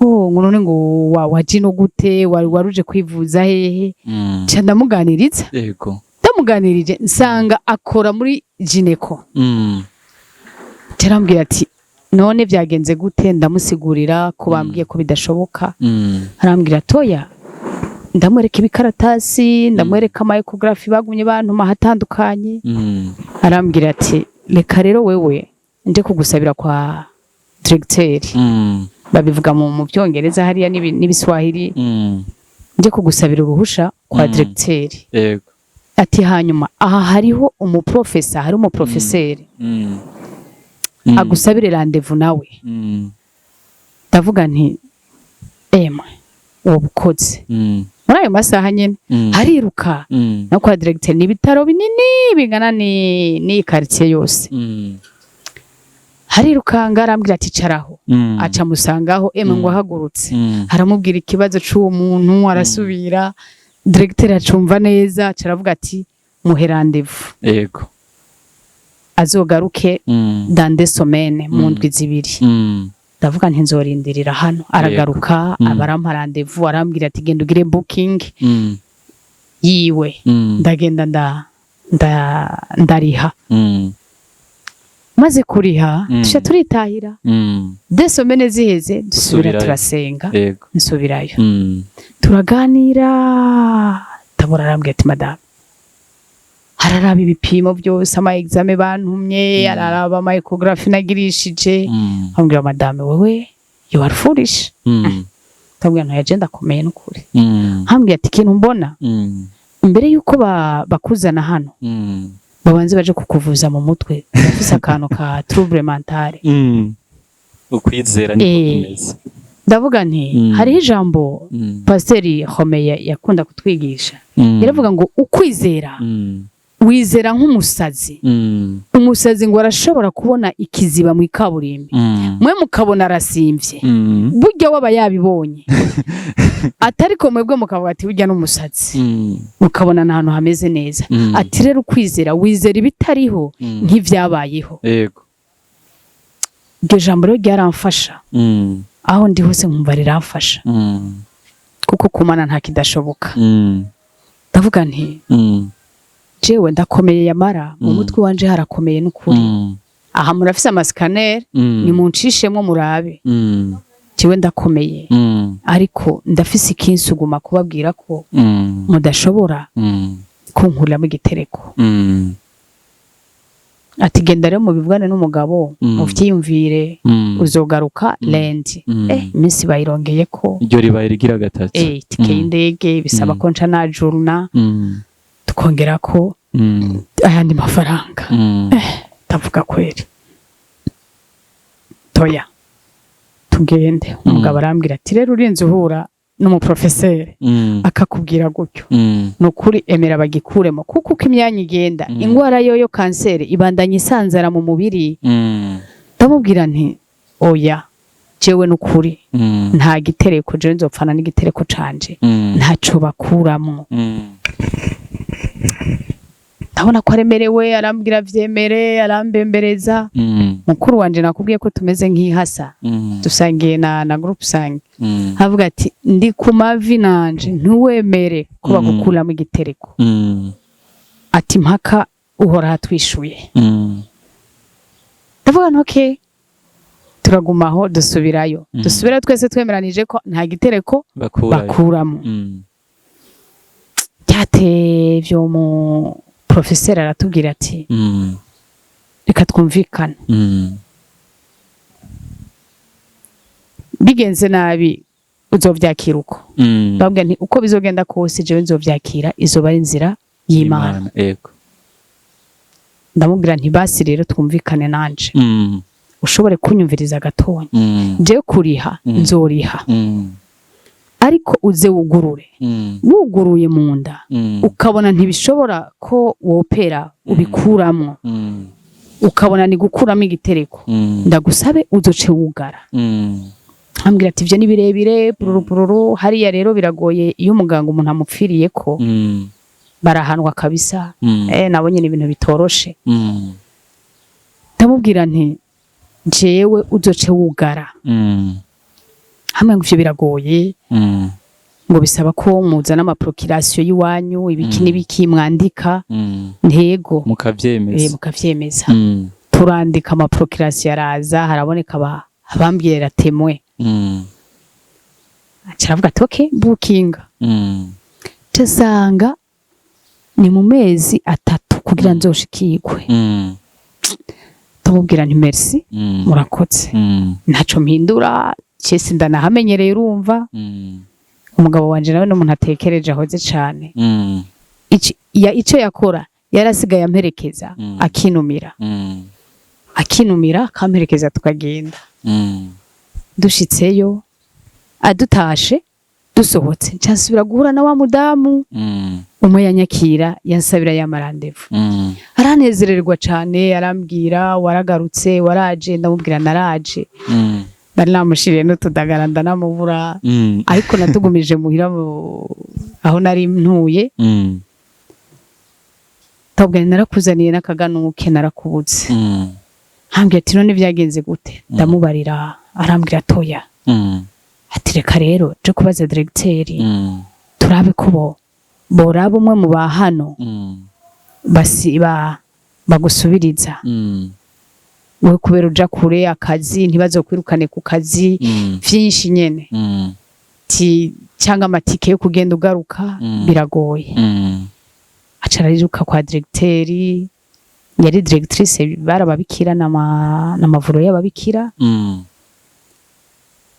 Oh, ngo none ngo waje no gute? Wari waruje kwivuza hehe? Nca ndamuganiriza. Ndamuganirije, nsanga akora muri gynéco. Arambwira ati none byagenze gute? Ndamusigurira ko bambwiye ko bidashoboka. Arambwira toya, ndamwereka ibikaratasi, ndamwereka ama échographie bagumye bantuma ahatandukanye. Arambwira ati reka rero wewe nje kugusabira kwa directeur. Babivuga mu byongereza hariya n'ibiswahili. Nje kugusabira uruhusha kwa directeur. Ati hanyuma aha hariho umuprofesa, hari umuprofeseri, agusabire rendez-vous nawe. Ndavuga nti emwe, uwo bukoze. Muri ayo masaha nyene hariruka no kwa directeur. Ni ibitaro binini bingana ni n'iyi quartier yose. Harirukanga, arambwira ati caraho. Aca musangaho. Emwe, ngo ahagurutse, aramubwira ikibazo c'uwo muntu, arasubira. Directeur acumva neza, aca aravuga ati muhe rendez-vous, azogaruke dans 2 semaines, mu ndwi 2. Ndavuga nti nzorindirira hano. Aragaruka, abarampa rendez-vous, arambwira ati genda ugire booking yiwe. Ndagenda, ndariha. Maze kuriha, tuca turitahira. 2 semaines ziheze, dusubira Subirayo. turasenga. Nsubirayo, turaganira. Ndabona arambwira ati madame, araraba ibipimo byose, ama examen bantumye, araraba ama échographie nagirishije. Ambwira madame, wewe you are foolish. Ndabwira ntoya, je ndakomeye n'ukuri. Ambwira ati ikintu mbona, imbere yuko bakuzana hano, babanze baje kukuvuza mu mutwe, urafise akantu ka trouble mentale. Ukwizera niko kumeze. Ndavuga nti hariho ijambo pasiteri Homeye yakunda kutwigisha. Yaravuga ngo ukwizera Wizera nk'umusazi. Umusazi ngo arashobora kubona ikiziba mu ikaburimbi, mwe mukabona arasimvye. Burya waba yabibonye atariko, mwebwe mukavuga ati burya n'umusazi, mukabona n'ahantu hameze neza. Ati rero ukwizera, wizera ibitariho nk'ivyabayeho. Iryo jambo rero ryaramfasha. Aho ndi hose nkumva riramfasha, kuko kumana nta kidashoboka. Ndavuga nti jewe ndakomeye, yamara mu mutwe wanje harakomeye n'ukuri. Aha murafise ama scanner, nimuncishemwo murabe. Jewe ndakomeye, ariko ndafise ikinsuguma kubabwira ko mudashobora kunkuriramo igitereko. Ati genda rero mubivugane n'umugabo, muvyiyumvire, uzogaruka lundi. Iminsi bayirongeye ko. Iryo ribaye rigira gatatu. Itike y'indege bisaba ko nca najuruna, tukongera ko ayandi mafaranga. Ndavuga kweri, toya tugende. Umugabo arambwira ati rero urinze uhura n'umuprofeseri akakubwira gutyo, ni ukuri emera bagikuremo, kuko uko imyanya igenda, ingwara yoyo kanseri ibandanya isanzara mu mubiri. Ndamubwira nti oya, jewe n'ukuri nta gitereko, jewe nzopfana n'igitereko canje, ntaco bakuramwo. Ndabona ko aremerewe, arambwira vyemere, arambembereza. Mukuru wanje nakubwiye ko tumeze nk'ihasa, dusangiye na groupe sanguin. Avuga ati ndi ku mavi nanje, ntiwemere ko bagukuramo igitereko. Ati mpaka uhora hatwishuye. Ndavuga nti okay, turagumaho, dusubirayo. Dusubirayo twese twemeranije ko nta gitereko bakurayo. Bakuramo. Byatevye, mu professeur aratubwira ati reka twumvikane, bigenze nabi uzovyakira uko. Ndababwira nti uko bizogenda kose jewe nzovyakira, izoba ari inzira y'Imana. Imana, ego. Ndamubwira nti basi rero twumvikane nanje, ushobore kunyumviriza gatonya. Jewe kuriha, nzoriha, ariko uze wugurure. Wuguruye mu nda, ukabona ntibishobora ko wopera ubikuramwo, ukabona ni gukuramo igitereko, ndagusabe uzoce wugara. Ambwira ati ivyo ni birebire, pururu pururu. Hariya rero biragoye, iyo umuganga umuntu amupfiriye ko barahanwa kabisa. Nabonye ni ibintu bitoroshe. Ndamubwira nti jewe uzoce wugara. Hamwe ngo ivyo biragoye, ngo bisaba ko muzana ama procuration y'iwanyu, ibiki n'ibiki mwandika. Ntego. Mukavyemeza. Mukavyemeza. Turandika ama procuration, araza, haraboneka abambwira témoin. Aca aravuga ati okay, bookinga. Casanga ni mu mezi 3 kugira nzoshikirwe. Ndamubwira nti merci, murakoze, ntaco mpindura, cese ndanahamenyereye, urumva. Umugabo wanje nawe n'umuntu atekereje, ahoze cane. Ico yakora, yarasigaye amperekeza, akinumira, akinumira, akamperekeza tukagenda. Dushitseyo, adutashe, dusohotse, nsubira guhura na wa mudamu umwe yanyakira, yansabira ya ma rendez-vous. Aranezererwa cane, arambwira waragarutse, waraje. Ndamubwira naraje. Nari namushiriye n'utudagara, ndanamubura, ariko natugumije muhira aho nari ntuye. Ndabwira narakuzaniye n'akaganuke, narakubuze. Ambwira ati none byagenze gute? Ndamubarira, arambwira atoya. Ati reka rero je kubaza directeur, turabe ko bo boraba umwe mu ba hano, basi ba bagusubiriza, we kubera uja kure akazi, ntibazokwirukane ku kazi, vyinshi nyene, ti cyangwa amatike yo kugenda ugaruka biragoye. Aca ariruka kwa directeur, yari directrice, barababikira n'amavuriro y'ababikira.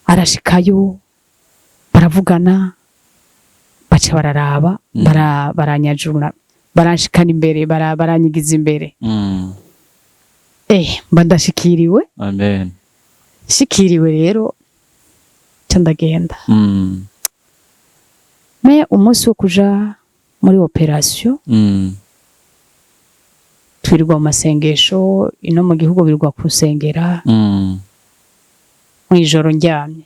Arashikayo, baravugana, baca bararaba, baranyajura, baranshikana imbere, baranyigiza imbere. Mba ndashikiriwe. Amen. Shikiriwe rero, ca ndagenda. Me umunsi wo kuja muri opération, Twirirwa mu masengesho ino mu gihugu, birirwa kusengera. Mw'ijoro ndyamye,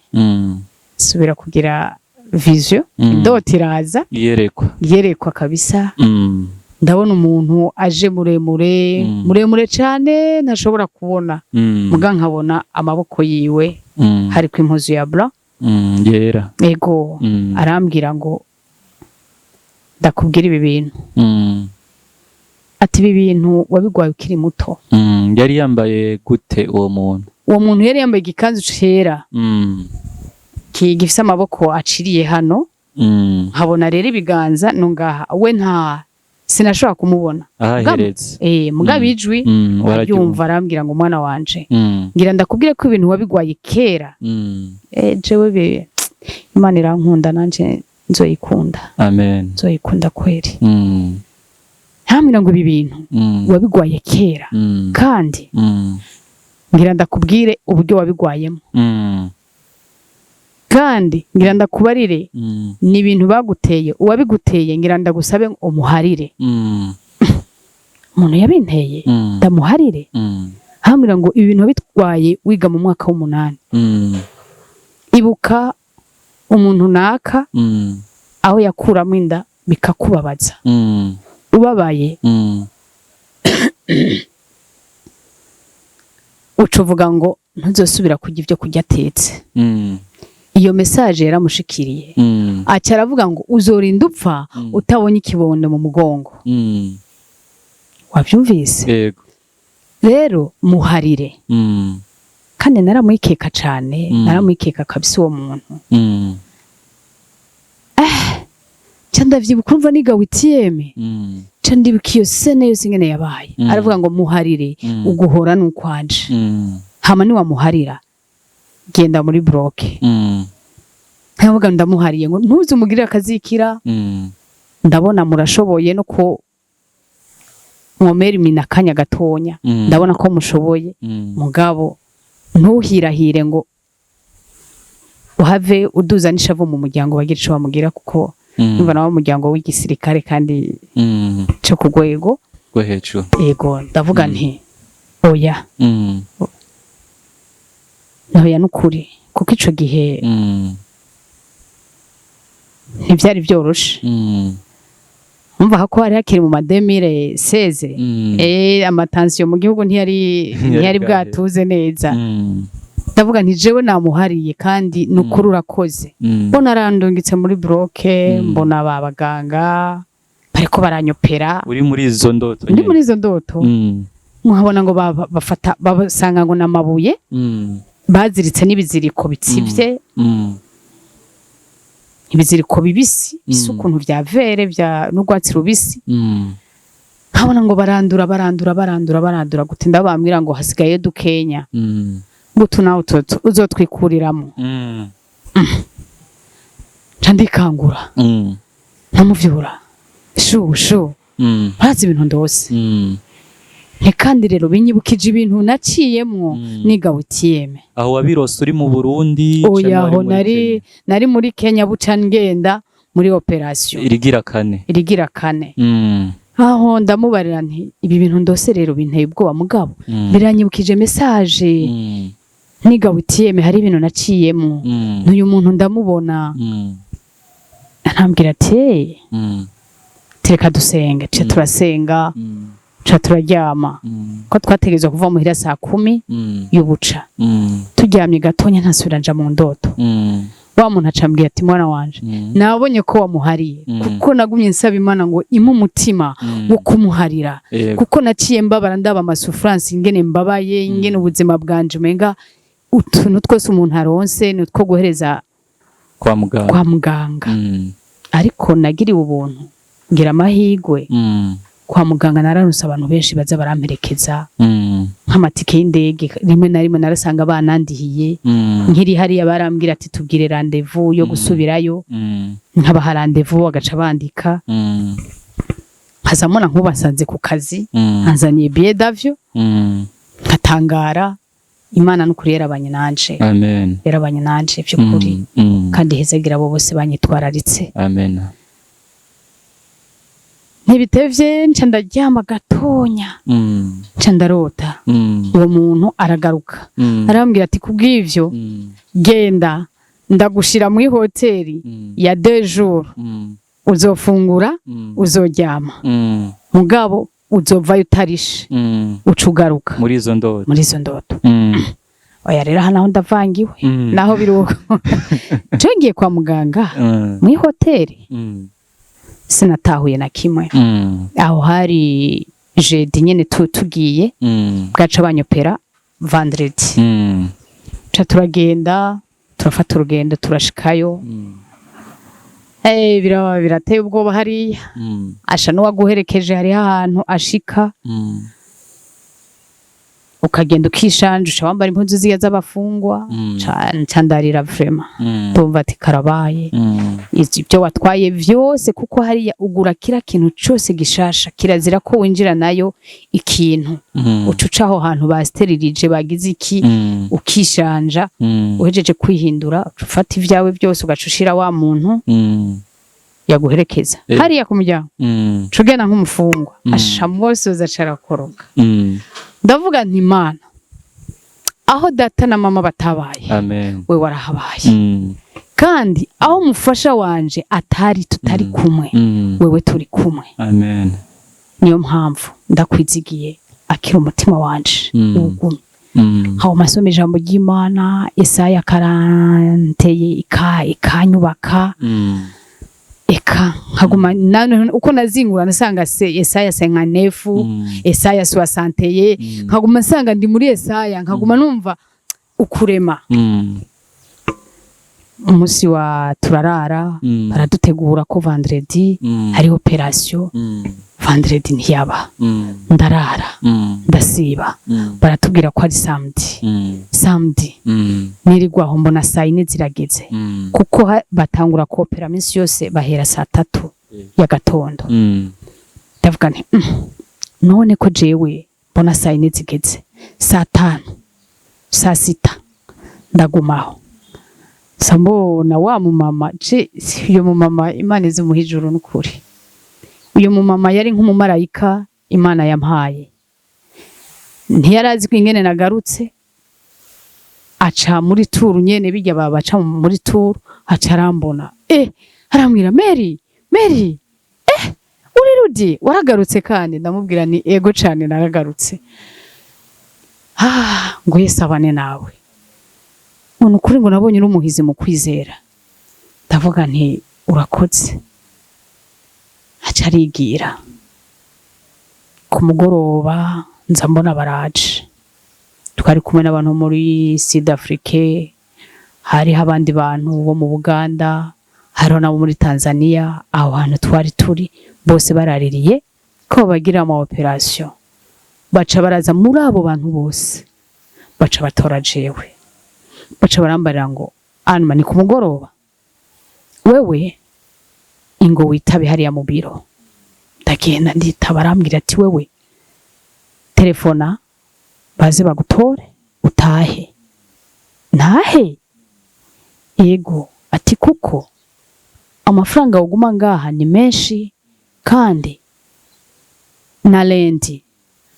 subira kugira vision. Indoto iraza. Iyerekwa. Yerekwa kabisa. Ndabona umuntu aje muremure, muremure cane ntashobora kubona, muga nkabona amaboko yiwe, hariko impuzu ya blanc. Yera. Ego. Arambwira ngo ndakubwira ibi bintu, ati ibi bintu wabigwaye ukiri muto. Yari yambaye gute uwo muntu? Uwo muntu yari yambaye igikanzu cera, gifise amaboko aciriye hano. Nkabona rero ibiganza no ngaha, we nta sinashobora kumubona. Ahaheretse. Mugabo ijwi wararyumva. Aryumva, arambwira ngo mwana wanje, ngira ndakubwire ko ibintu wabigwaye kera. Jewe Imana irankunda, nanje nzoyikunda. Amen. Nzoyikunda kweri. Ntambwira ngo ibi bintu wabigwaye kera, kandi ngira ndakubwire uburyo wabigwayemo, kandi ngira ndakubarire ni ibintu baguteye, uwabiguteye ngira ndagusabe ngo umuharire. Umuntu yabinteye, ndamuharire? Hambwira ngo ibi bintu wabitwaye wiga mu mwaka w'umunani. Ibuka umuntu naka, aho yakuramo inda bikakubabaza, ubabaye, uca uvuga ngo ntuzosubira kurya ibyo kurya atetse. Iyo message yaramushikiriye, aca aravuga ngo uzorinda upfa utabonye ikibondo mu mugongo. Wabyumvise? Yego. Rero muharire. Kandi naramwikeka cane, naramwikeka kabisa uwo muntu. Ca ndavyibuka, urumva niga huitième. Ca ndibuka iyo scène yose ingene yabaye. Aravuga ngo muharire, uguhora nukwanje. Hama niwamuharira genda muri bloc. Nkavuga ndamuhariye, ngo ntuze umugirire akazikira. Ndabona murashoboye no ko mwomera imina akanya gatonya. Ndabona ko mushoboye. Mugabo ntuhirahire ngo uhave uduza n'ishavu mu muryango, bagira ico bamugira, kuko numva nawe umuryango w'igisirikare kandi co ku rwego rwo hejuru. Yego, ndavuga nti oya. Oya nukuri, kuko ico gihe ntivyari vyoroshe. Umva ko hari hakiri mu ma 2016. Ama tensions mu gihugu ntiyari bwahe. bwatuze neza. Ndavuga nti jewe namuhariye, kandi nukuri urakoze. Mbona arandungitse muri bloc. Mbona ba baganga bariko baranyopera. Uri muri izo ndoto Ndi nyene? muri izo ndoto. Nkabona ngo bafata basanga ngo namabuye baziritse n'ibiziriko bitsivye, ibiziriko bibisi bisa ukuntu vya vert, vya n'urwatsi rubisi. Nkabona ngo barandura, barandura, barandura, barandura gutinda, bambwira ngo hasigaye dukenya, ngo utu nawe uzotwikuriramo. Nca ndikangura, nkamuvyura shu shu. Urazi ibintu ndose? Nti kandi rero binyibukije ibintu naciyemwo niga huitième. Aho wabirose uri mu Burundi Oya. canke wari Aho muri nari Kenya? Nari muri Kenya, buca ngenda muri opération. Irigira kane. Irigira kane. Aho ndamubarira nti ibi bintu ndose rero binteye ubwoba, mugabo biranyibukije message niga huitième, hari ibintu naciyemwo, n'uyu muntu ndamubona. Arambwira ati "Hey, tereka dusenge." Ca turasenga, ca turaryama, ko twategerezwa kuva muhira saa 10 y'ubuca. Turyamye gatonya, ntasubira nja mu ndoto. Wa muntu acambwira ati mwana wanje, nabonye ko wamuhariye, kuko nagumye nsaba Imana ngo impe umutima wo kumuharira, kuko naciye mbabara, ndaba ama souffrances ingene mbabaye, ingene ubuzima bwanje umenga utuntu twose umuntu aronse ni utwo guhereza kwa muganga. Kwa muganga. Ariko nagiriwe ubuntu, ngira amahigwe, kwa muganga nararonse abantu benshi baza baramperekeza, nk'amatike y'indege rimwe na rimwe narasanga banandihiye. Nkiri hariya barambwira ati tubwire rendez-vous yo gusubirayo, nkabaha rendez-vous bagaca bandika. Nkazamona nkubasanze ku kazi, nkanzaniye billet d'avion. Nkatangara. Imana n'ukuri yarabanye nanje. Amen. Yarabanye nanje by'ukuri. Kandi hezagira abo bose banyitwararitse. Amen. Ntibitevye, nca ndaryama gatonya, nca ndarota uwo muntu aragaruka, arambwira ati: "Kubw'ivyo, genda, ndagushira muri hoteli ya 2 jours, uzofungura, uzoryama, mugabo uzovayo utarishe, uca ugaruka." Muri izo ndoto? Muri izo ndoto. Oya rero, aha naho ndavangiwe. Naho biruko ngiye kwa muganga, muri hoteli, sinatahuye na kimwe. Aho hari jeudi nyene, tugiye, bwaca banyopera vendredi. Ca turagenda, turafata urugendo, turashikayo. Biraba birateye ubwoba hariya. Asha n'uwaguherekeje, hariho ahantu ashika, ukagenda ukishanja, uca wambara impuzu ziya z'abafungwa. Ca ndarira vraiment. Ndumva ati karabaye. Ibyo watwaye vyose, kuko hariya ugura kira kintu cose gishasha, kirazira ko winjira nayo ikintu. Uca uca aho hantu basterilije, bagize iki, ukishanja. Uhejeje kwihindura, uca ufata ivyawe byose, ugaca ushira wa muntu yaguherekeza hariya ku muryango. Uca ugenda nk'umufungwa. Asha mwosoza, aca arakoroka. Ndavuga nti: "Imana, aho data na mama batabaye, Amen. we warahabaye. Kandi aho umufasha wanje atari, tutari kumwe, wewe turi kumwe. Amen. Niyo mpamvu ndakwizigiye, akira umutima wanje uwugumye." Aho masoma ijambo ry'Imana, Esaya karanteye ikanyubaka. Eka nkaguma uko nazingura, nasanga se Esaya 59, Esaya 61. Nkaguma nsanga ndi muri Esaya, nkaguma numva ukurema. Umunsi wa turarara, baradutegura ko vendredi hariho opération. Vendredi ntiyaba. Ndarara, ndasiba. Baratubwira ko ari samedi. Samedi nirirwa aho, mbona saa 4 zirageze, kuko batangura kopera minsi yose bahera saa 3 ya gatondo. Ndavuga nti: None ko jewe mbona saa 4 zigeze, saa 5, saa 6, ndagumaho." Sa mbona wa mumama je, uyo mumama Imana izimuha ijuru n'ukuri. Uyo mumama yari nk'umumarayika Imana yampaye. Ntiyarazi ko ingene nagarutse, aca muri tour nyene, bijya babaca muri tour, aca arambona, arambwira: "Mary, Mary, uri rudi, waragarutse?" Kandi ndamubwira ni ego cane, naragarutse. Ah, ngo Yesu abane nawe, ngo ukuri, ngo nabonye uri umuhizi mu kwizera. Ndavuga nti: "Urakoze." Aca arigira. Ku mugoroba nza mbona baraje, twari kumwe n'abantu muri Sud Afrique, hariho abandi bantu bo mu Buganda, hariho n'abo muri Tanzania. Aho hantu twari turi bose baraririye ko bagira ama opération. Baca baraza, muri abo bantu bose baca batora jewe, baca barambarira ngo: "Anuma, ni ku mugoroba, wewe ingo witabe hariya mu biro." Ndagenda nditaba, arambwira ati: "Wewe telefona baze bagutore utahe." Ntahe? Yego. Ati: "Kuko amafaranga uguma ngaha ni menshi, kandi na lundi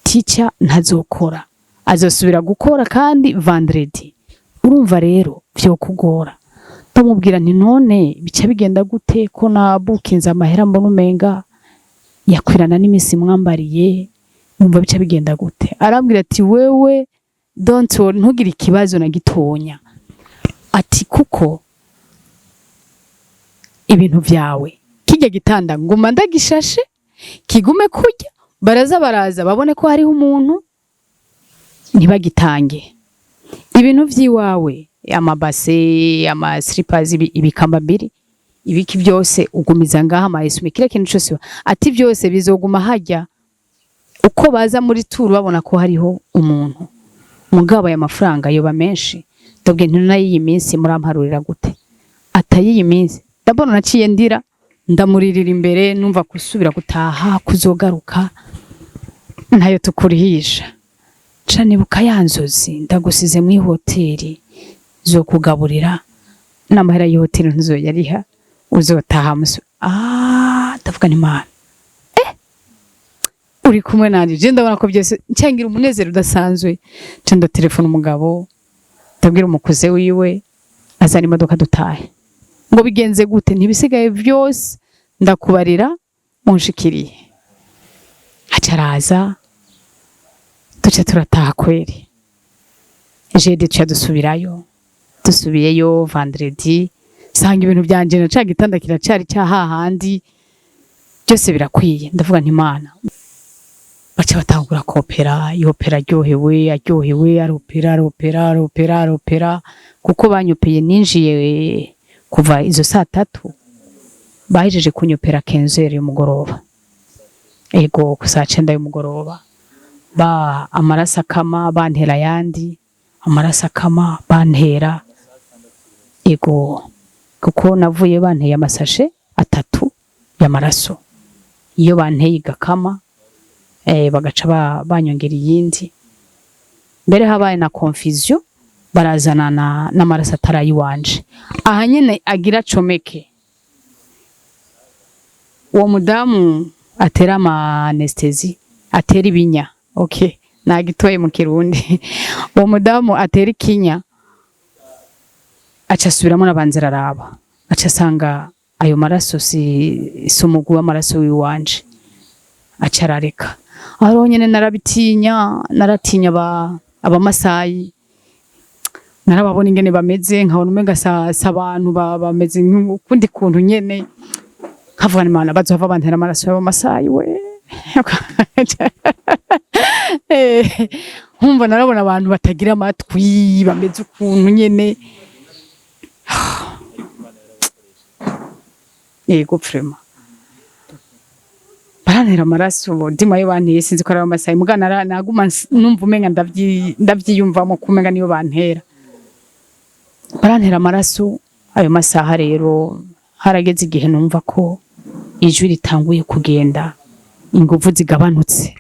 tica ntazokora, azosubira gukora kandi vendredi, urumva rero vyokugora." Ndamubwira nti: "None bica bigenda gute ko nabukinze amahera, mbona umenga yakwirana n'imisi mwambariye, numva bica bigenda gute?" Arambwira ati: "Wewe don't worry, ntugire ikibazo na gitonya." Ati: "Kuko ibintu vyawe, kijya gitanda nguma ndagishashe, kigume kurya, baraza baraza babone ko hariho umuntu, ntibagitange. Ibintu vy'iwawe, amabase, amaslippers, ibikambambiri, ibiki byose ugumiza ngaha, ama essuie-main, kila kintu cyose." Ati: "Byose bizoguma hajya uko baza muri tour babona ko hariho umuntu, mugabo aya mafaranga yoba menshi." Ndabwiye nti: "Nayo iyi minsi muramparurira gute?" Atayiyi minsi. Ndabona naciye ndira, ndamuririra imbere, numva gusubira gutaha kuzogaruka ntayo tukurihisha. Ca nibuka ya nzozi: ndagusize muri hoteli zo kugaburira, n'amahera y'ihoteli ntuzoyariha, uzotaha musu. Ah, ndavuga nti: "Mana, Uri kumwe nanje, je ndabona ko byose ncangira umunezero udasanzwe. Nca ndatelefona umugabo, ndabwira umukuze wiwe azana imodoka dutahe. Ngo bigenze gute? Ntibisigaye byose ndakubarira munshikiriye. Aca araza, duca turataha kweri. Jeudi tuca dusubirayo. Dusubiyeyo vendredi, sanga ibintu byanje na ca gitanda kiracari ca hahandi, byose birakwiye. Ndavuga nti: "Imana." Baca batangura kopera, yopera aryohewe, aryohewe, aropera, aropera, aropera, aropera, kuko banyopeye ninjiye kuva izo saa 3, bahejeje kunyopera 15h y'umugoroba. Ego, ku saa 9 y'umugoroba. Ba amaraso akama, bantera ayandi, amaraso akama, bantera. Ego, kuko navuye banteye amasashe 3 y'amaraso. Iyo banteye igakama, bagaca banyongera iyindi. Mbere habaye na confusion, barazana n'amaraso atari ayiwanje. Aha nyene agira comeke, uwo mudamu atera ama anesthésie, atera ibinya, okay, nagitoye mu Kirundi, uwo mudamu atera ikinya aca asubiramo n'abanza araraba, aca asanga ayo maraso si umugwi w'amaraso w'iwanje, aca arareka. Aho nyene narabitinya, naratinya abamasayi. Narababona ingene bameze, nkabona umenga sa abantu bameze nk'ukundi kuntu nyene, nkavuga ni: "Mana, bazohava bantera amaraso y'abamasayi we." Nkumva narabona abantu batagira amatwi, bameze ukuntu nyene. Yego, vraiment barantera amaraso ndima yo banteye, sinzi ko ari abamasayi, muga naguma numva umenga ndavyiyumvamo ko umenga niyo bantera. Barantera amaraso ayo masaha. Rero harageze igihe numva ko ijwi ritanguye kugenda, inguvu zigabanutse,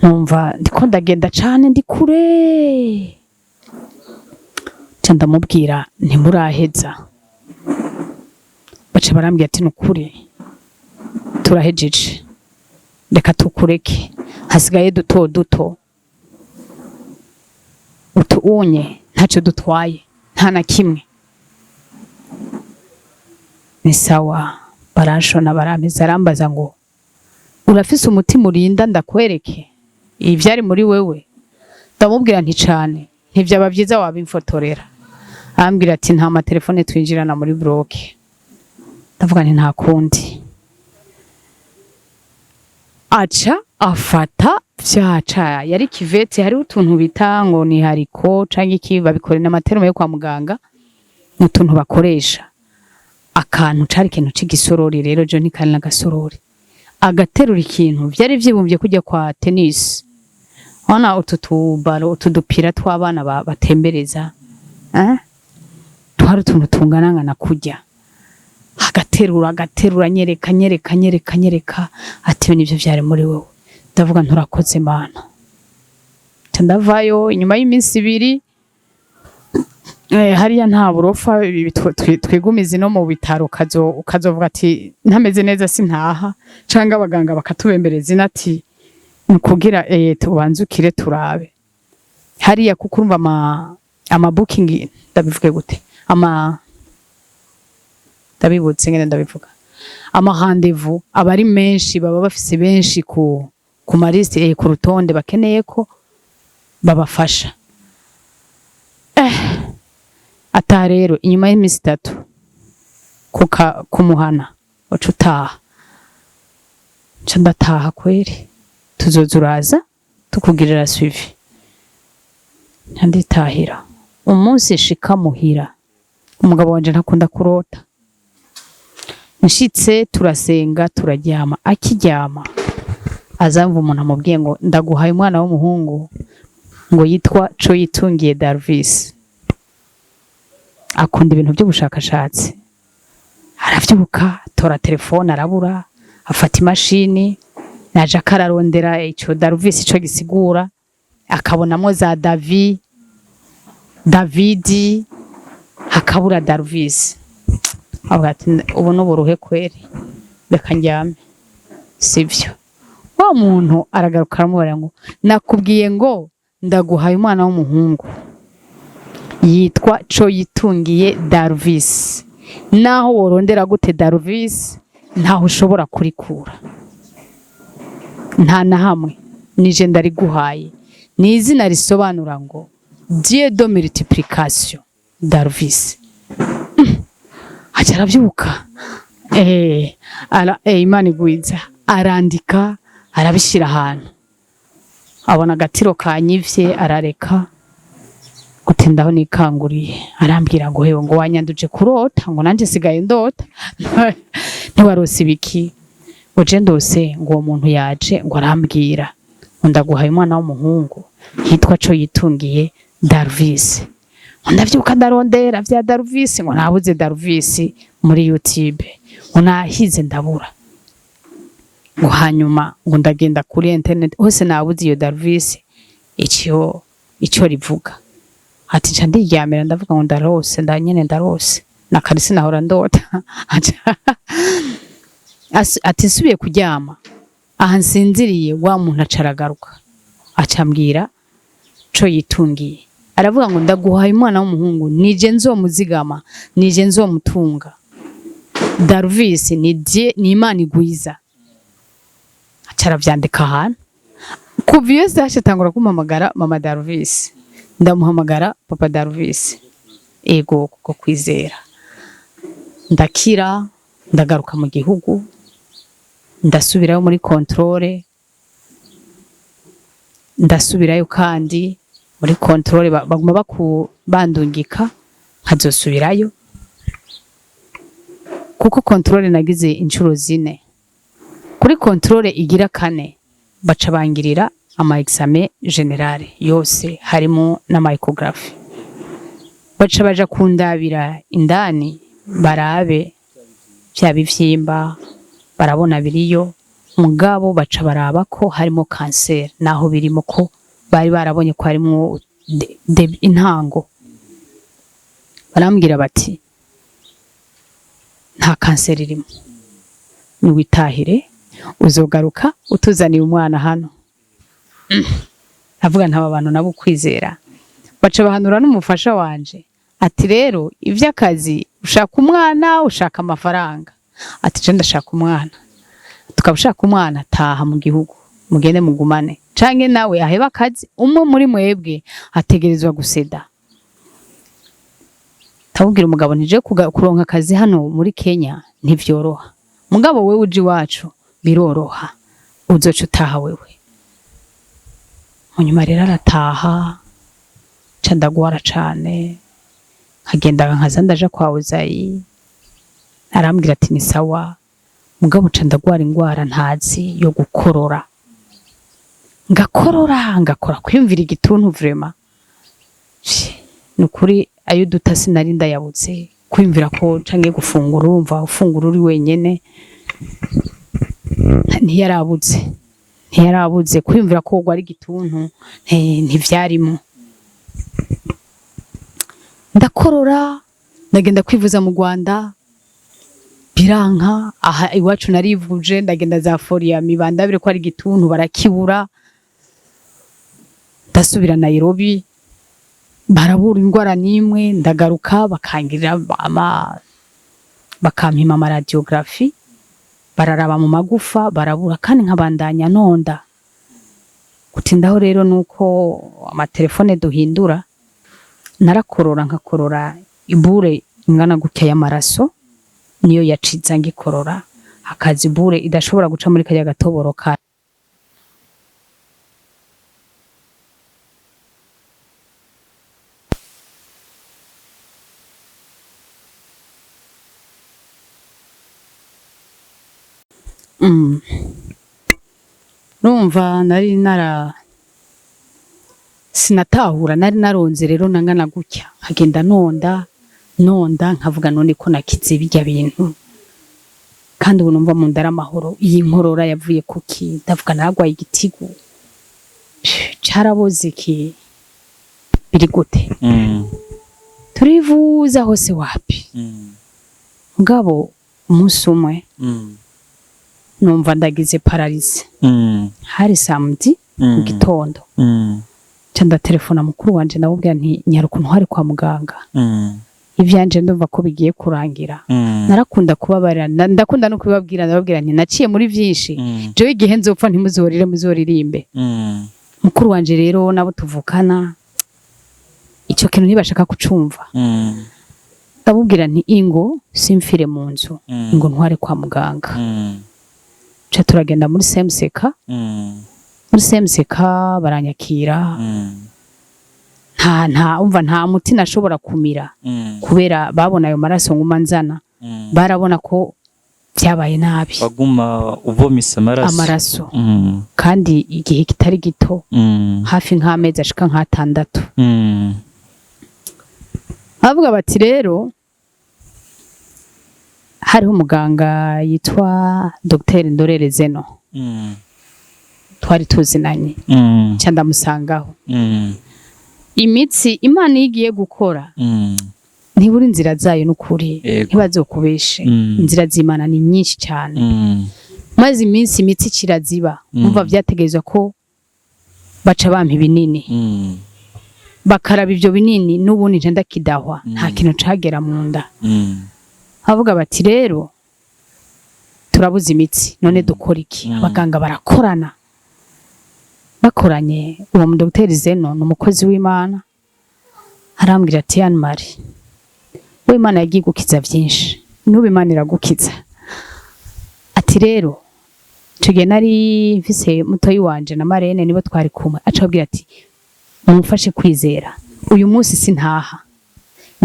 numva ndiko ndagenda cane, ndi kure. Nca ndamubwira: "Ntimuraheza?" Baca barambwira ati: "Nukuri turahejeje, reka tukureke, hasigaye duto duto, utu unye ntacyo dutwaye, nta na kimwe." Ni sawa, baranshona, barampeza. Arambaza ngo: "Urafise umutima urinda ndakwereke ivyari muri wewe?" Ndamubwira nti: "Cane, ntivyaba vyiza wabimfotorera?" Arambwira ati: "Nta matelefone twinjirana muri bloc." Ndavuga nti: "Nta kundi." Aca afata vyaca yari cuvette, hariho utuntu bita ngo ni hariko canke iki, babikore n'amaterme yo kwa muganga, mu tuntu bakoresha akantu cari ikintu c'igisorori. Rero jo ntikari n'agasorori, agaterura ikintu vyari vyibumbye kujya kwa tennis, ona utu tubaro, utu dupira tw'abana batembereza, eh? Twari utuntu tungana ngana kurya. Agaterura, agaterura, anyereka, anyereka, anyereka, anyereka, ati: "Ibi nivyo vyari muri wewe." Ndavuga nturakoze Mana. Nca ndavayo inyuma y'iminsi 2. Hariya nta burofa, ibi twigumiza no mu bitaro, ukazovuga ati: "Ntameze neza sintaha", canke abaganga bakatubembereza ino ati nukugira tubanze ukire turabe hariya, kuko urumva ama booking, ndabivuge gute, ama ndabibutse ngene ndabivuga, ama rendez-vous aba ari menshi, baba bafise benshi ku ma liste, ku rutonde, bakeneye ko babafasha. Ataha rero inyuma y'iminsi 3 kuka kumuhana waca utaha. Nca ndataha kweri, tuzoza uraza tukugirira suivi. Nca nditahira. Umunsi nshika muhira, umugabo wanje ntakunda kurota, nshitse turasenga, turaryama. Akiryama azamva umuntu amubwiye ngo: "Ndaguhaye umwana w'umuhungu", ngo yitwa Coyitungiye Darvis. Akunda ibintu by'ubushakashatsi. Aravyuka, tora telefone arabura, afata imashini naje akararondera ico Darvis ico gisigura, akabonamo za Davi, Davidi, hakabura Darvis. Avuga ati: "Ubu n'uburuhe kweri, reka ndyame." Sivyo? Wa muntu aragaruka, aramubwira ngo: "Nakubwiye ngo ndaguhaye umwana w'umuhungu yitwa Co Yitungiye Darvis. Naho worondera gute Darvis, ntaho ushobora kurikura, nta na hamwe. Nije ndariguhaye. Ni izina risobanura ngo Dieu de multiplication, Darvis." Aca arabyuka, Imana igwiza, arandika, arabishyira ahantu, abona agatiro kanyivye, arareka gutindaho. Nikanguriye, arambwira ngo: "Hewe," ngo, "wanyanduje kurota," ngo, "nanje sigaye ndota. Ntiwarose ibiki?" Ngo: "Je ndose ngo uwo muntu yaje, ngo arambwira ngo ndaguhaye umwana w'umuhungu yitwa Co Yitungiye Darvis." Ngo ndavyuka, ndarondera vya Darvis, ngo nabuze Darvis muri YouTube, ngo nahize ndabura. Ngo hanyuma ngo ndagenda kuri internet hose, nabuze iyo Darvis icyo rivuga. Ati: "Nca ndiryamira, ndavuga ngo ndarose, ndanyene ndarose na kare sinahora ndota." Ati: "Nsubiye kuryama, aha nsinziriye, wa muntu aca aragaruka, acambwira Co Yitungiye, aravuga ngo ndaguhaye umwana w'umuhungu, nije nzomuzigama, nije nzomutunga. Darvis ni Dieu, ni Imana igwiza." Aca aravyandika ahantu. Kuva iyo sashe atangura kumpamagara mama Darvis, ndamuhamagara papa Darvis. Ego, kuko kwizera. Ndakira, ndagaruka mu gihugu, ndasubirayo muri contrôle, ndasubirayo kandi muri contrôle, baguma bandungika nkazosubirayo, kuko contrôle nagize inshuro zine. Kuri contrôle igira kane baca bangirira ama examen général yose, harimo n'ama échographie. Baca baja kundabira indani, barabe vya bivyimba, barabona biriyo, mugabo baca baraba ko harimo kanseri, naho birimo, ko bari barabonye ko harimo intango. Barambwira bati: "Nta kanseri irimo, niwitahire, uzogaruka utuzaniye umwana hano." Avuga ntaba bantu nabo kwizera. Baca bahanura n'umufasha wanje, ati: "Rero ivy'akazi, ushaka umwana, ushaka amafaranga?" Ati: "Je ndashaka umwana." "Tukaba ushaka umwana, taha mu gihugu, mugende mugumane, canke nawe aheba akazi. Umwe muri mwebwe ategerezwa guseda." Ndabubwira umugabo nije kuronka akazi hano muri Kenya ntivyoroha, mugabo wewe uje iwacu biroroha, uzoca utaha wewe. Munyuma rero arataha, ca ndagwara cane, nkagenda nkaza ndaja kwa Uzayi, arambwira ati: "Ni sawa." Mugabo ca ndagwara ingwara ntazi yo gukorora, ngakorora, ngakora kwiyumvira igituntu. Vraiment, ni ukuri ayo duta sinari ndayabutse, kwiyumvira ko canke gufungura, urumva ufungura uri wenyene, ntiyarabuze, ntiyarabuze kwiyumvira ko wogwara igituntu, ntivyarimo. Ndakorora, ndagenda kwivuza mu Rwanda, biranka. Aha iwacu narivuje, ndagenda za Foriyami, bandabire ko ari igituntu, barakibura. Ndasubira Nairobi, barabura ingwara n'imwe. Ndagaruka, bakangirira ama bakampima ama radiographie, bararaba mu magufa, barabura, kandi nkabandanya nonda. Gutindaho rero nuko amatelefone duhindura, narakorora, nkakorora ibure ingana gutya y'amaraso, niyo yaciza ngikorora, hakaza ibure idashobora guca muri karya gatoboro ka Urumva nari nara sinatahura, nari naronze rero nangana gutya, nkagenda nonda nonda, nkavuga: "None ko nakize bijya bintu, kandi ubu numva mu nda ari amahoro, iyi nkorora yavuye kuki?" Ndavuga: "Naragwaye igitigu, caraboze, iki biri gute?" Turivuza hose, wapi. Mugabo umunsi umwe Numva ndagize paralysie. Hari samedi mu gitondo. Nca ndatelefona mukuru wanje, ndamubwira nti: "Nyaruka untware kwa muganga, ivyanje ndumva ko bigiye kurangira." Narakunda kubabarira, ndakunda no kubibabwira. Ndababwira nti: "Naciye muri vyinshi, jewe igihe nzopfa ntimuzorire, muzoririmbe." Mukuru wanje rero nabo tuvukana, ico kintu ntibashaka kucumva. Ndamubwira nti: "Ingo simfire mu nzu, ingo ntware kwa muganga." Ca turagenda muri CMCK. Muri CMCK baranyakira. Nta umva, nta muti nashobora kumira, kubera babona ayo maraso nguma nzana, barabona ko vyabaye nabi. Waguma uvomisa amaraso? Amaraso, kandi igihe kitari gito, hafi nk'amezi ashika nk'atandatu. Bavuga bati rero hariho umuganga yitwa Dr Ndorere Zeno, twari tuzinanye, nca ndamusangaho. Imitsi Imana iyo igiye gukora, ntibura inzira zayo n'ukuri. Ntibazokubeshe, inzira z'Imana ni nyinshi cyane. Maze iminsi imitsi kiraziba. Umva, vyategerezwa ko baca bampa ibinini, bakaraba ivyo binini, n'ubundi nca ndakidahwa, nta kintu cagera mu nda. Bavuga bati: "Rero turabuze imitsi, none dukora iki?" Abaganga barakorana, bakoranye, uwo mudogiteri Zeno ni umukozi w'Imana, arambwira ati: "Anne Marie, we Imana yagiye gukiza vyinshi, n'ubu Imana iragukiza." Ati rero ico gihe nari mfise mutoyi wanje na marene, nibo twari kumwe. Aca ababwira ati: "Mumufashe kwizera, uyu munsi sintaha,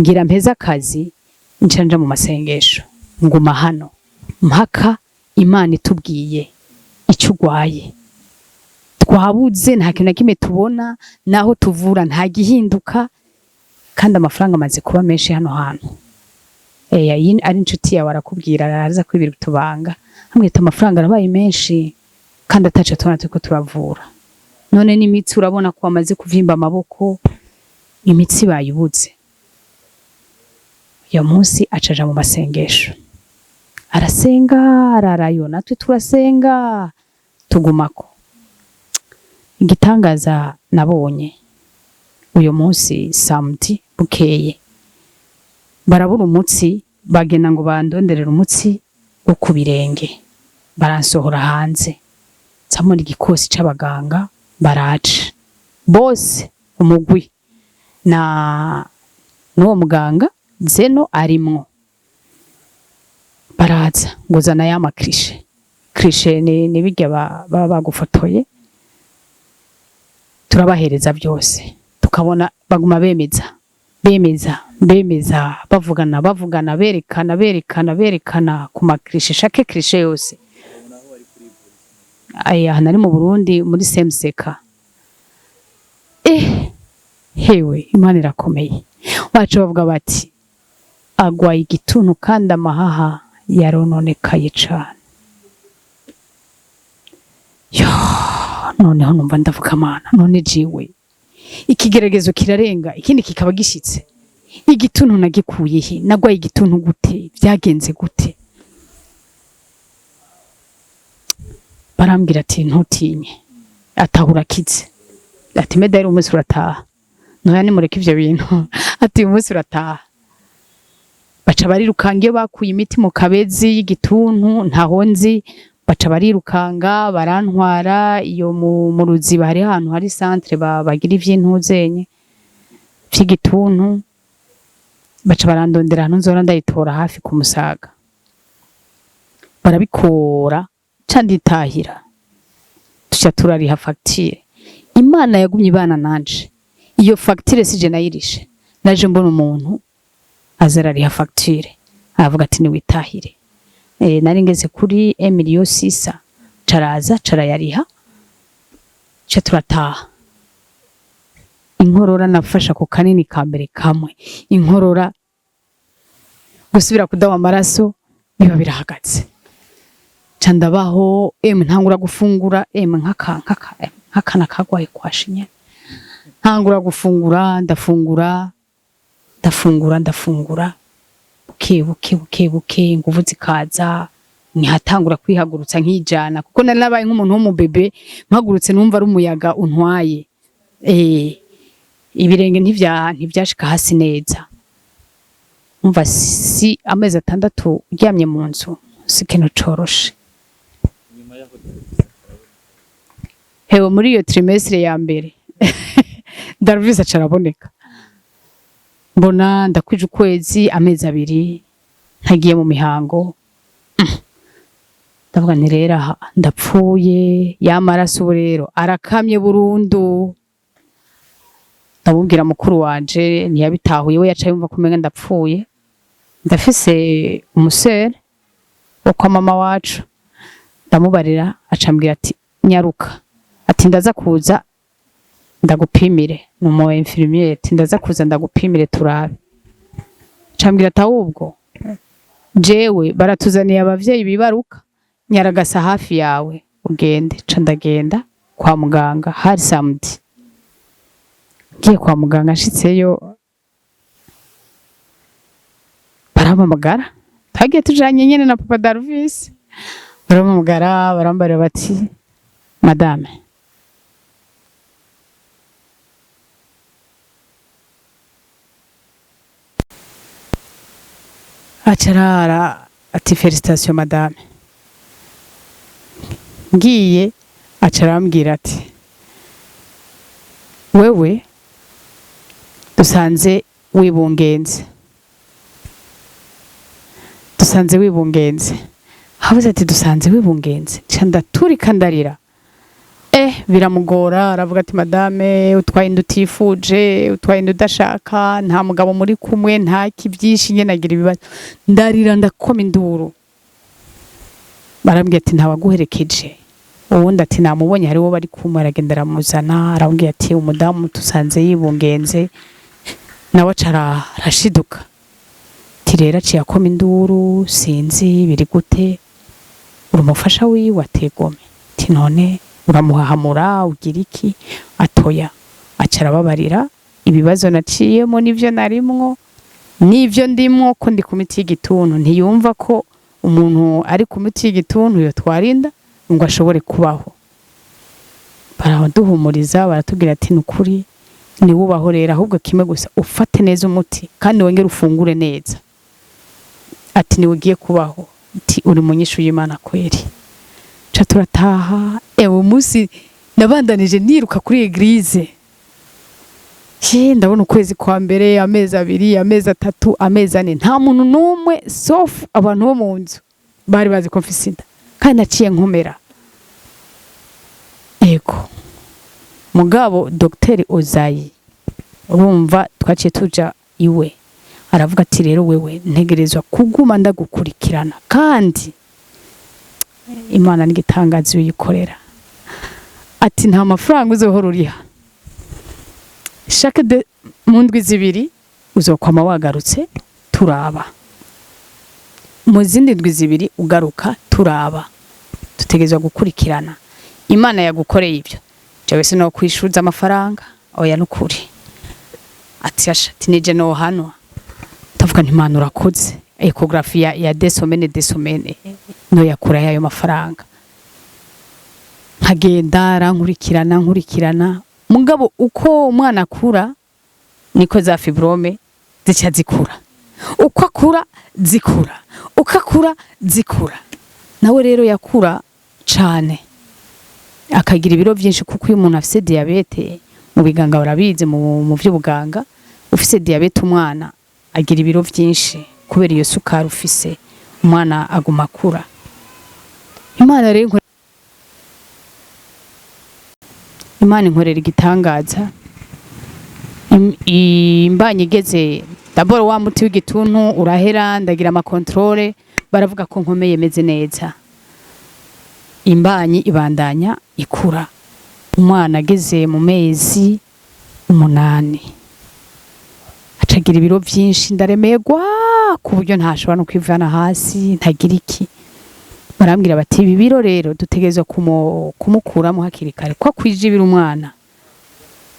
ngira mpeze akazi, nca nja mu masengesho, nguma hano mpaka Imana itubwiye icyo urwaye. Twabuze, nta kintu na kimwe tubona, naho tuvura nta gihinduka, kandi amafaranga amaze kuba menshi hano hantu." Eya, iyi ari inshuti yawe arakubwira, araza kwibira utubanga, amwita amafaranga arabaye menshi kandi ataco tubona turiko turavura. None n'imitsi, urabona ko amaze kuvimba amaboko, imitsi bayibuze. Uyo munsi acaja mu masengesho, arasenga, ararayo, natwe turasenga, tugumako. Igitangaza nabonye uyu munsi samedi bukeye, barabura umutsi, bagenda ngo bandonderere umutsi wo ku birenge, baransohora hanze, nsabona igikosi c'abaganga baraje bose, umugwi na n'uwo muganga Zeno arimwo. Baraza ngo: "Zana ya ma clichés." Cliché ni birya baba bagufotoye. Turabahereza byose, tukabona baguma bemeza, bemeza, bemeza, bavugana, bavugana, berekana, berekana, berekana ku ma clichés, chaque cliché yose. Aya nari mu Burundi muri CMCK. Hewe, Imana irakomeye. Wacu bavuga bati: "Agwaye igituntu kandi amahaha yarononekaye cane." Yo, noneho numva ndavuga: "Mana, none jiwe ikigeragezo kirarenga, ikindi kikaba gishitse. Igituntu nagikuye he? Nagwaye igituntu gute? Vyagenze gute?" Barambwira ati: "Ntutinye, atahura akize." Ati: "Medali, umunsi urataha." Ntoya, nimureke ivyo bintu. Ati: "Uyu munsi urataha." Baca barirukanga iyo bakuye imiti mu Kabezi y'igituntu, ntaho nzi. Baca barirukanga, barantwara iyo mu Ruziba, hari ahantu hari centre bagira ivy'intuzenye vy'igituntu. Baca barandondera ahantu nzora ndayitora hafi ku Musaga, barabikora, ca nditahira, tuca turariha fagitire. Imana yagumye ibana nanje. Iyo fagitire sije nayirishe, naje mbona umuntu aza arariha fagitire, aravuga ati: "Niwitahire." Nari ngeze kuri 1,6 million, caraza carayariha, ca turataha. Inkorora nafasha ku kanini ka mbere kamwe, inkorora, gusubira kudawa amaraso biba birahagaze. Ca ndabaho, emwe, ntangura gufungura, emwe, nkaka nk'akana kagwaye kwashinye. Ntangura gufungura, ndafungura, ndafungura, ndafungura, buke buke buke buke, inguvu zikaza. Ntihatangura kwihagurutsa nkijana, kuko nari nabaye nk'umuntu w'umubebe, mpagurutse numva ari umuyaga untwaye. Ibirenge ntivyashika hasi neza. Umva, si amezi 6 uryamye mu nzu, si ikintu coroshe. Hewe, muri iyo trimestre ya mbere Darvise aca araboneka. Mbona ndakwije ukwezi, amezi 2 ntagiye mu mihango. Ndavuga nti rero aha ndapfuye, y'amaraso ubu rero arakamye burundu. Ndamubwira mukuru wanje, ntiyabitahuye, we yaca yumva ko umenga ndapfuye. Ndafise umusere wo kwa mama wacu, ndamubarira, acambwira ati nyaruka, ati ndaza kuza ndagupimire, ni umu infirmier, ati ndaza kuza ndagupimire turabe. Acambwira ati ahubwo jewe baratuzaniye abavyeyi bibaruka, nyaragasa hafi yawe ugende. Ca ndagenda kwa muganga, hari samedi. Ngiye kwa muganga, nshitseyo barampamagara, twagiye tujanye nyene na papa Darvis, barampamagara, barambarira bati madame, acarara ati félicitations madame. Ngiye, aca arambwira ati wewe dusanze wibungenze, dusanze wibungenze. Habuze ati dusanze wibungenze, nca ndaturika ndarira. Biramugora, aravuga ati madame, utwaye inda utifuje, utwaye inda udashaka, nta mugabo muri kumwe, nta kibyinshi, nyene agira ibibazo. Ndarira, ndakoma induru. Barambwira ati ntawaguherekeje? Uwundi ati namubonye, hariwo bari kumwe. Aragenda aramuzana, arambwira ati umudamu tusanze yibungenze. Nawe aca arashiduka, ati rero aciye akoma induru, sinzi biri gute, uri umufasha wiwe? Ategome. Ati none uramuhahamura ugira iki? Atoya. Aca arababarira ibibazo naciyemo n'ivyo narimwo n'ivyo ndimwo, ko ndi ku miti y'igituntu. Ntiyumva ko umuntu ari ku miti y'igituntu yotwara inda ngo ashobore kubaho. Baraduhumuriza, baratubwira ati nukuri niwubaho rero, ahubwo kimwe gusa ufate neza umuti kandi wongere ufungure neza, ati niwe ugiye kubaho, ati uri mu nyishu y'Imana kweri. Ca turataha. Ewe, umunsi nabandanije niruka kuri église. Ye, ndabona ukwezi kwa mbere, amezi 2, amezi 3, amezi 4, nta muntu n'umwe sauf abantu bo mu nzu bari bazi ko mfise inda, kandi naciye nkomera. Yego, mugabo Dr Ozayi, urumva twaciye tuja iwe, aravuga ati rero wewe ntegerezwa kuguma ndagukurikirana, kandi Imana n'igitangaza uyikorera, ati nta mafaranga uzohora uriha, chaque de mu ndwi 2 uzokwama wagarutse turaba, mu zindi ndwi 2 ugaruka turaba, dutegerezwa gukurikirana. Imana yagukoreye ibyo, jewe sino kwishuza amafaranga, oya nukuri. Ati asha, ati nije no hanwa. Ndavuga nti Imana urakoze. Échographie ya 2 semaines, 2 semaines, no yakura yayo mafaranga. Nkagenda arankurikirana, nkurikirana, mugabo uko umwana akura niko za fibromes zica zikura, uko akura zikura, uko akura zikura. Nawe rero yakura cane, akagira ibiro byinshi, kuko iyo umuntu afise diabète, mu biganga barabizi, mu by'ubuganga, ufise diabète umwana agira ibiro byinshi kubera iyo sukari ufise, umwana aguma akura. Imana rero Imana inkorera igitangaza. Imbanyi igeze, d'abord wa muti w'igituntu urahera, ndagira ama contrôles, baravuga ko nkomeye, meze neza. Imbanyi ibandanya ikura, umwana ageze mu mezi 8 acagira ibiro byinshi, ndaremerwa ku buryo ntashobora no kwivana hasi, ntagira iki. Barambwira bati ibi biro rero dutegerezwa kumukuramo hakiri kare, ko akwije ibiro umwana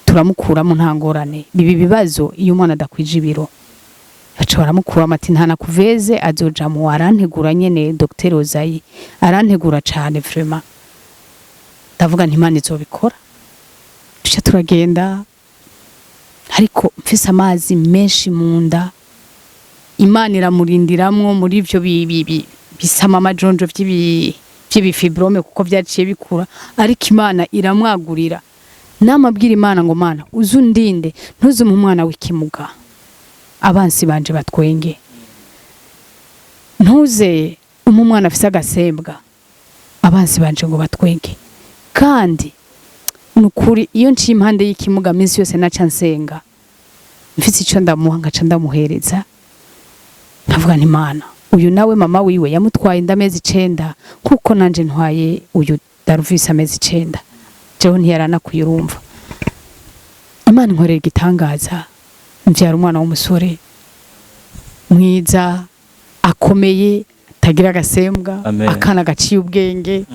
turamukuramo, nta ngorane. Bibi bibazo iyo umwana adakwije ibiro. Baca baramukuramo, ati nta na couveuse azojamwo. Arantegura nyene Dr Ozayi, arantegura cane vraiment. Ndavuga nti Imana izobikora. Duca turagenda, ariko mfise amazi menshi mu nda. Imana iramurindiramwo muri ivyo bisama amajonjo vy'ibi fibrome, kuko vyaciye bikura, ariko Imana iramwagurira. Namabwira Imana ngo: "Mana, uzundinde, ntuzume umwana w'ikimuga, abansi banje batwenge, ntuze umpe umwana afise agasembwa, abansi banje ngo batwenge." Kandi nukuri, iyo nciye impande y'ikimuga, minsi yose naca nsenga, mfise ico ndamuha ngaca ndamuhereza. Nkavuga nti: "Imana, uyu nawe mama wiwe yamutwaye inda amezi 9, kuko nanje ntwaye uyu Daruvisi amezi 9, jewe ntiyaranakwiye." Urumva, Imana inkorera igitangaza, mvyara umwana w'umusore mwiza, akomeye, atagira agasembwa. Amen. Akana gaciye ubwenge,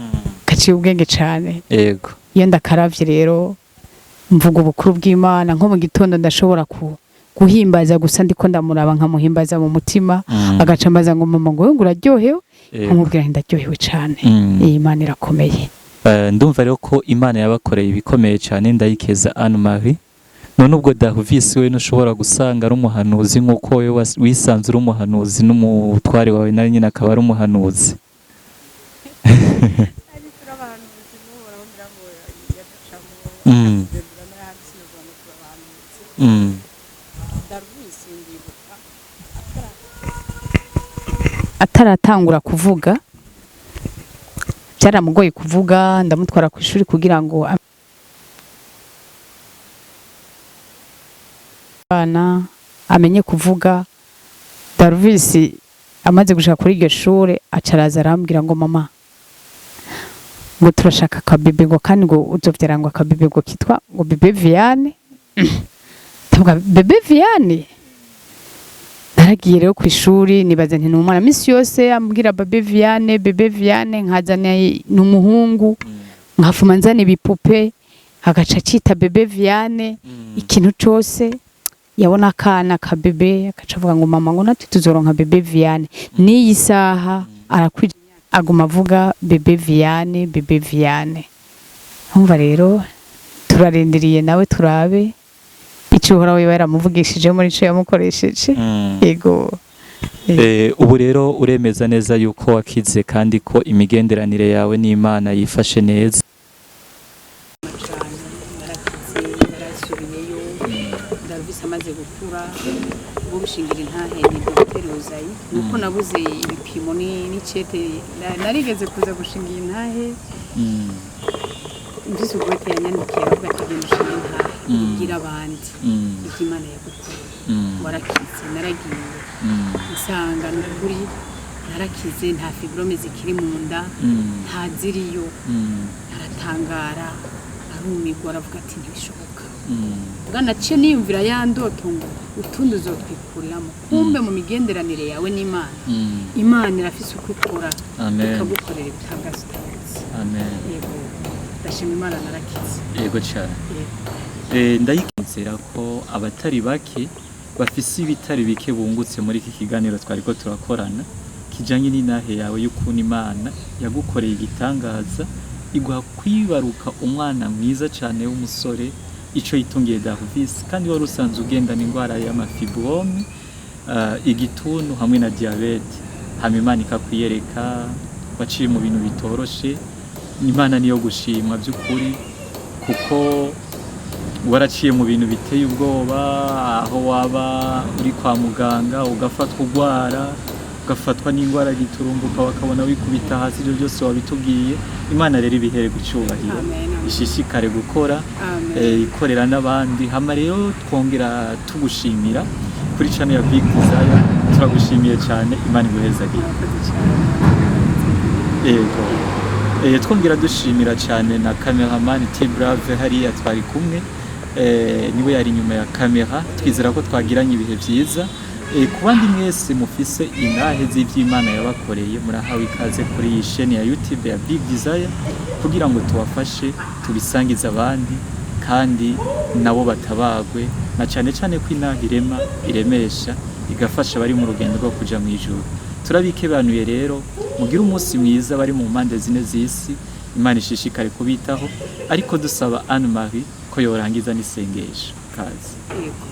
gaciye ubwenge cane. Iyo ndakaravye rero, mvuga ubukuru bw'Imana. Nko mu gitondo ndashobora guhimbaza gusa ndiko ndamuraba, nkamuhimbaza mu mutima. Agaca ambaza ngo: "Mama," ngo: "ngo uraryohewe?" Nkamubwira nti: "Ndaryohewe cane." Iyi Imana irakomeye. Ndumva rero ko Imana yabakoreye ibikomeye cyane, Ndayikeza Anne Marie. None ubwo Daruvisi we ntushobora gusanga ari umuhanuzi nk'uko wewe wisanze uri umuhanuzi, n'umutware wawe nawe nyine akaba ari umuhanuzi? Ari abahanuzi n'Uhoraho, ngira ngo yaducamo akatugenzura n'ahandi, sinovuga ngo turabahanuzi. Daruvisi ndibuka ataratangura kuvuga, byaramugoye kuvuga. Ndamutwara ku ishuri kugira ngo abana amenye kuvuga. Daruvisi amaze gushika kuri iryo shure, aca araza arambwira ngo: "Mama," ngo, "turashaka akabebe," ngo, "kandi ngo uzovyara," ngo, "akabebe," ngo, "kitwa," ngo, "bébé Viane." Ndavuga: "Bébé Viane?" Naragiye rero ku ishuri, nibaza nti ni umwana. Misi yose ambwira bébé Viane, bébé Viane, nkazana ni umuhungu, nkafuma nzana ibipupe, agaca acita bébé Viane. Ikintu cose yabona akana ka bébé, agaca avuga ngo: "Mama," ngo, "natwe tuzoronka bébé Viane." N'iyi saha arakwije, aguma avuga bébé Viane, bébé Viane. Umva rero, turarindiriye nawe turabe ico Uhoraho yoba yaramuvugishije muri ico yamukoresheje. Yego. Ubu rero uremeza neza yuko wakize kandi ko imigenderanire yawe n'Imana yifashe neza? Cyane, narakize, narasubiyeyo. Daruvisi amaze gukura, ubwo bishingira intahe ni Dr Ozayi, nuko nabuze ibipimo n'icete. Narigeze kuza gushinga iyi ntahe, mvise ubwote yanyandikiye, aravuga ati: "Genda ushinge intahe, ubwire abandi ibyo Imana yagukoreye, warakize." Naragiye, nsanga ni ukuri narakize, nta fibrome zikiri mu nda, nta ziriyo. Aratangara, arumirwa, aravuga ati: "Ntibishoboka." Bwana, naciye niyumvira ya ndoto ngo utundi uzotwikuriramo. Kumbe mu migenderanire yawe n'Imana, Imana irafise uko ikora, Amen. ikagukorera ibitangaza utazi. Amen. Yego, ndashima Imana, narakize. Yego cyane. Yego. Ndayizera ko abatari bake bafise ibitari bike bungutse muri iki kiganiro twariko turakorana kijanye n'intahe yawe y'ukuntu Imana yagukoreye igitangaza, iguha kwibaruka umwana mwiza cyane w'umusore, ico yitungiye Darvis, kandi wari usanzwe ugendana indwara y'ama fibrome, igituntu hamwe na diabète. Hama Imana ikakwiyereka, waciye mu bintu bitoroshe. Imana niyo gushimwa by'ukuri, kuko waraciye mu bintu biteye ubwoba, aho waba uri kwa muganga ugafatwa urwara, ugafatwa n'indwara giturumbuka, bakabona wikubita hasi. Ibyo byose wabitubwiye. Imana rero ibihere gucyubahiro. Amen, amen. Ishishikare gukora, Amen. Ikorera n'abandi. Hama rero twongera tugushimira kuri channel ya Big Desire. Turagushimiye cyane, Imana iguhezagire. Murakoze cyane. Yego. Twongera dushimira cyane na cameraman T Brave hariya twari kumwe, niwe yari inyuma ya kamera. Twizera ko twagiranye ibihe byiza. Ku bandi mwese mufise intahe z'ivy'Imana yabakoreye, murahawe ikaze kuri iyi chaîne ya YouTube ya Big Desire kugira ngo tubafashe tubisangize abandi kandi nabo batabagwe, na cyane cyane ko intahe irema, iremesha. Igafasha abari mu rugendo rwo kuja mu ijuru. Turabikebanuye rero, mugire umunsi mwiza bari mu mpande zine z'isi. Imana ishishikare kubitaho, ariko dusaba Anne Marie ko yorangiza n'isengesho. Kazi. Yego.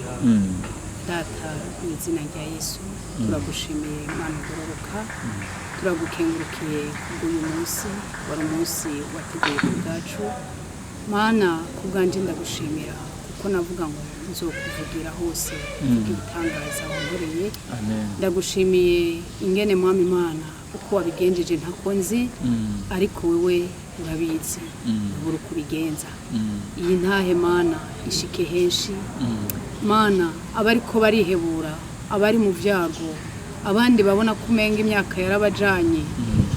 Data, mu izina rya Yesu, turagushimiye Imana ugororoka, turagukengurukiye kubw'uyu munsi wari umunsi wateguye ku bwacu. Mana, ku bwanjye ndagushimira kuko navuga ngo nzokuvugira hose, mvuga ibitangaza wankoreye. Amen. Ndagushimiye ingene, Mwami Imana, uko wabigenjeje ntako nzi, ariko wewe urabizi, ubura uko ubigenza. Iyi ntahe, Mana, ishike henshi. Mana, abariko barihebura, abari mu byago, abandi babona ko umenga imyaka yarabajanye,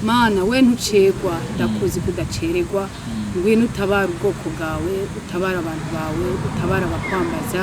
Mana, we ntucegwa, ndakuzi kudacererwa. Ngwino utabara ubwoko bwawe, utabara abantu bawe, utabara abakwambaza.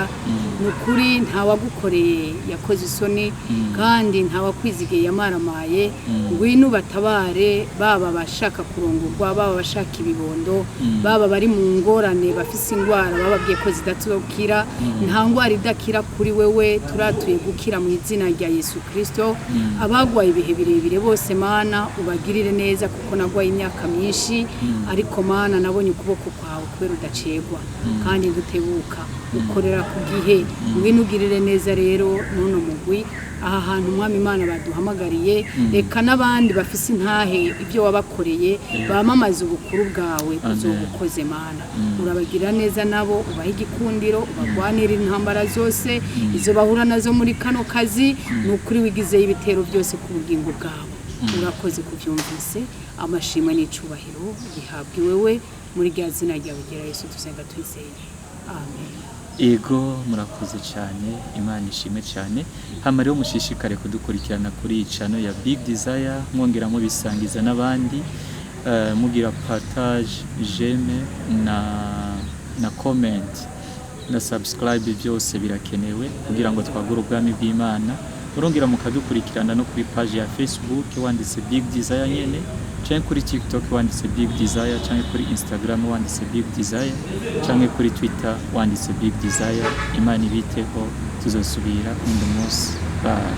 Ni ukuri ntawagukoreye yakoze isoni, kandi ntawakwizigiye yamaramaye. Ngwino ubatabare, baba abashaka kurongorwa, baba abashaka ibibondo, baba bari mu ngorane, bafise ingwara bababwiye ko zidatokira. Nta ngwara idakira kuri wewe. Turatuye gukira mu izina rya Yesu Kristo. Abagwaye ibihe birebire bose, Mana, ubagirire neza, kuko nagwaye imyaka myinshi, ariko Mana, nabonye ukuboko kwawe kubera udacegwa kandi ntutebuka, ukorera ku gihe. Ngwino ugirire neza rero n'uno mugwi aha hantu, Umwami Imana, baduhamagariye. Reka n'abandi bafise intahe ibyo wabakoreye bamamaze ubukuru bwawe. Uzobukoze, Mana, urabagirira neza nabo, ubahe igikundiro, ubagwanire intambara zose izo bahura nazo muri kano kazi. Ni ukuri wigizeyo ibitero byose ku bugingo bwabo. Urakoze kubyumvise. Amashimwe n'icubahiro bihabwa iwewe muri rya zina ryawe ryera Yesu dusenga twizeye, amen. Ego, murakoze cyane, Imana ishimwe cyane. Hama rero mushishikare kudukurikirana kuri iyi channel ya Big Desire, mwongera mubisangiza n'abandi, mugira partage, j'aime na comment na subscribe, byose birakenewe kugira ngo twagure ubwami bw'Imana. Murongera mukadukurikirana no kuri page ya Facebook wanditse Big Desire nyene, canke kuri TikTok wanditse Big Desire, canke kuri Instagram wanditse Big Desire, canke kuri Twitter wanditse Big Desire. Imana ibiteho, tuzosubira undi munsi. Bye.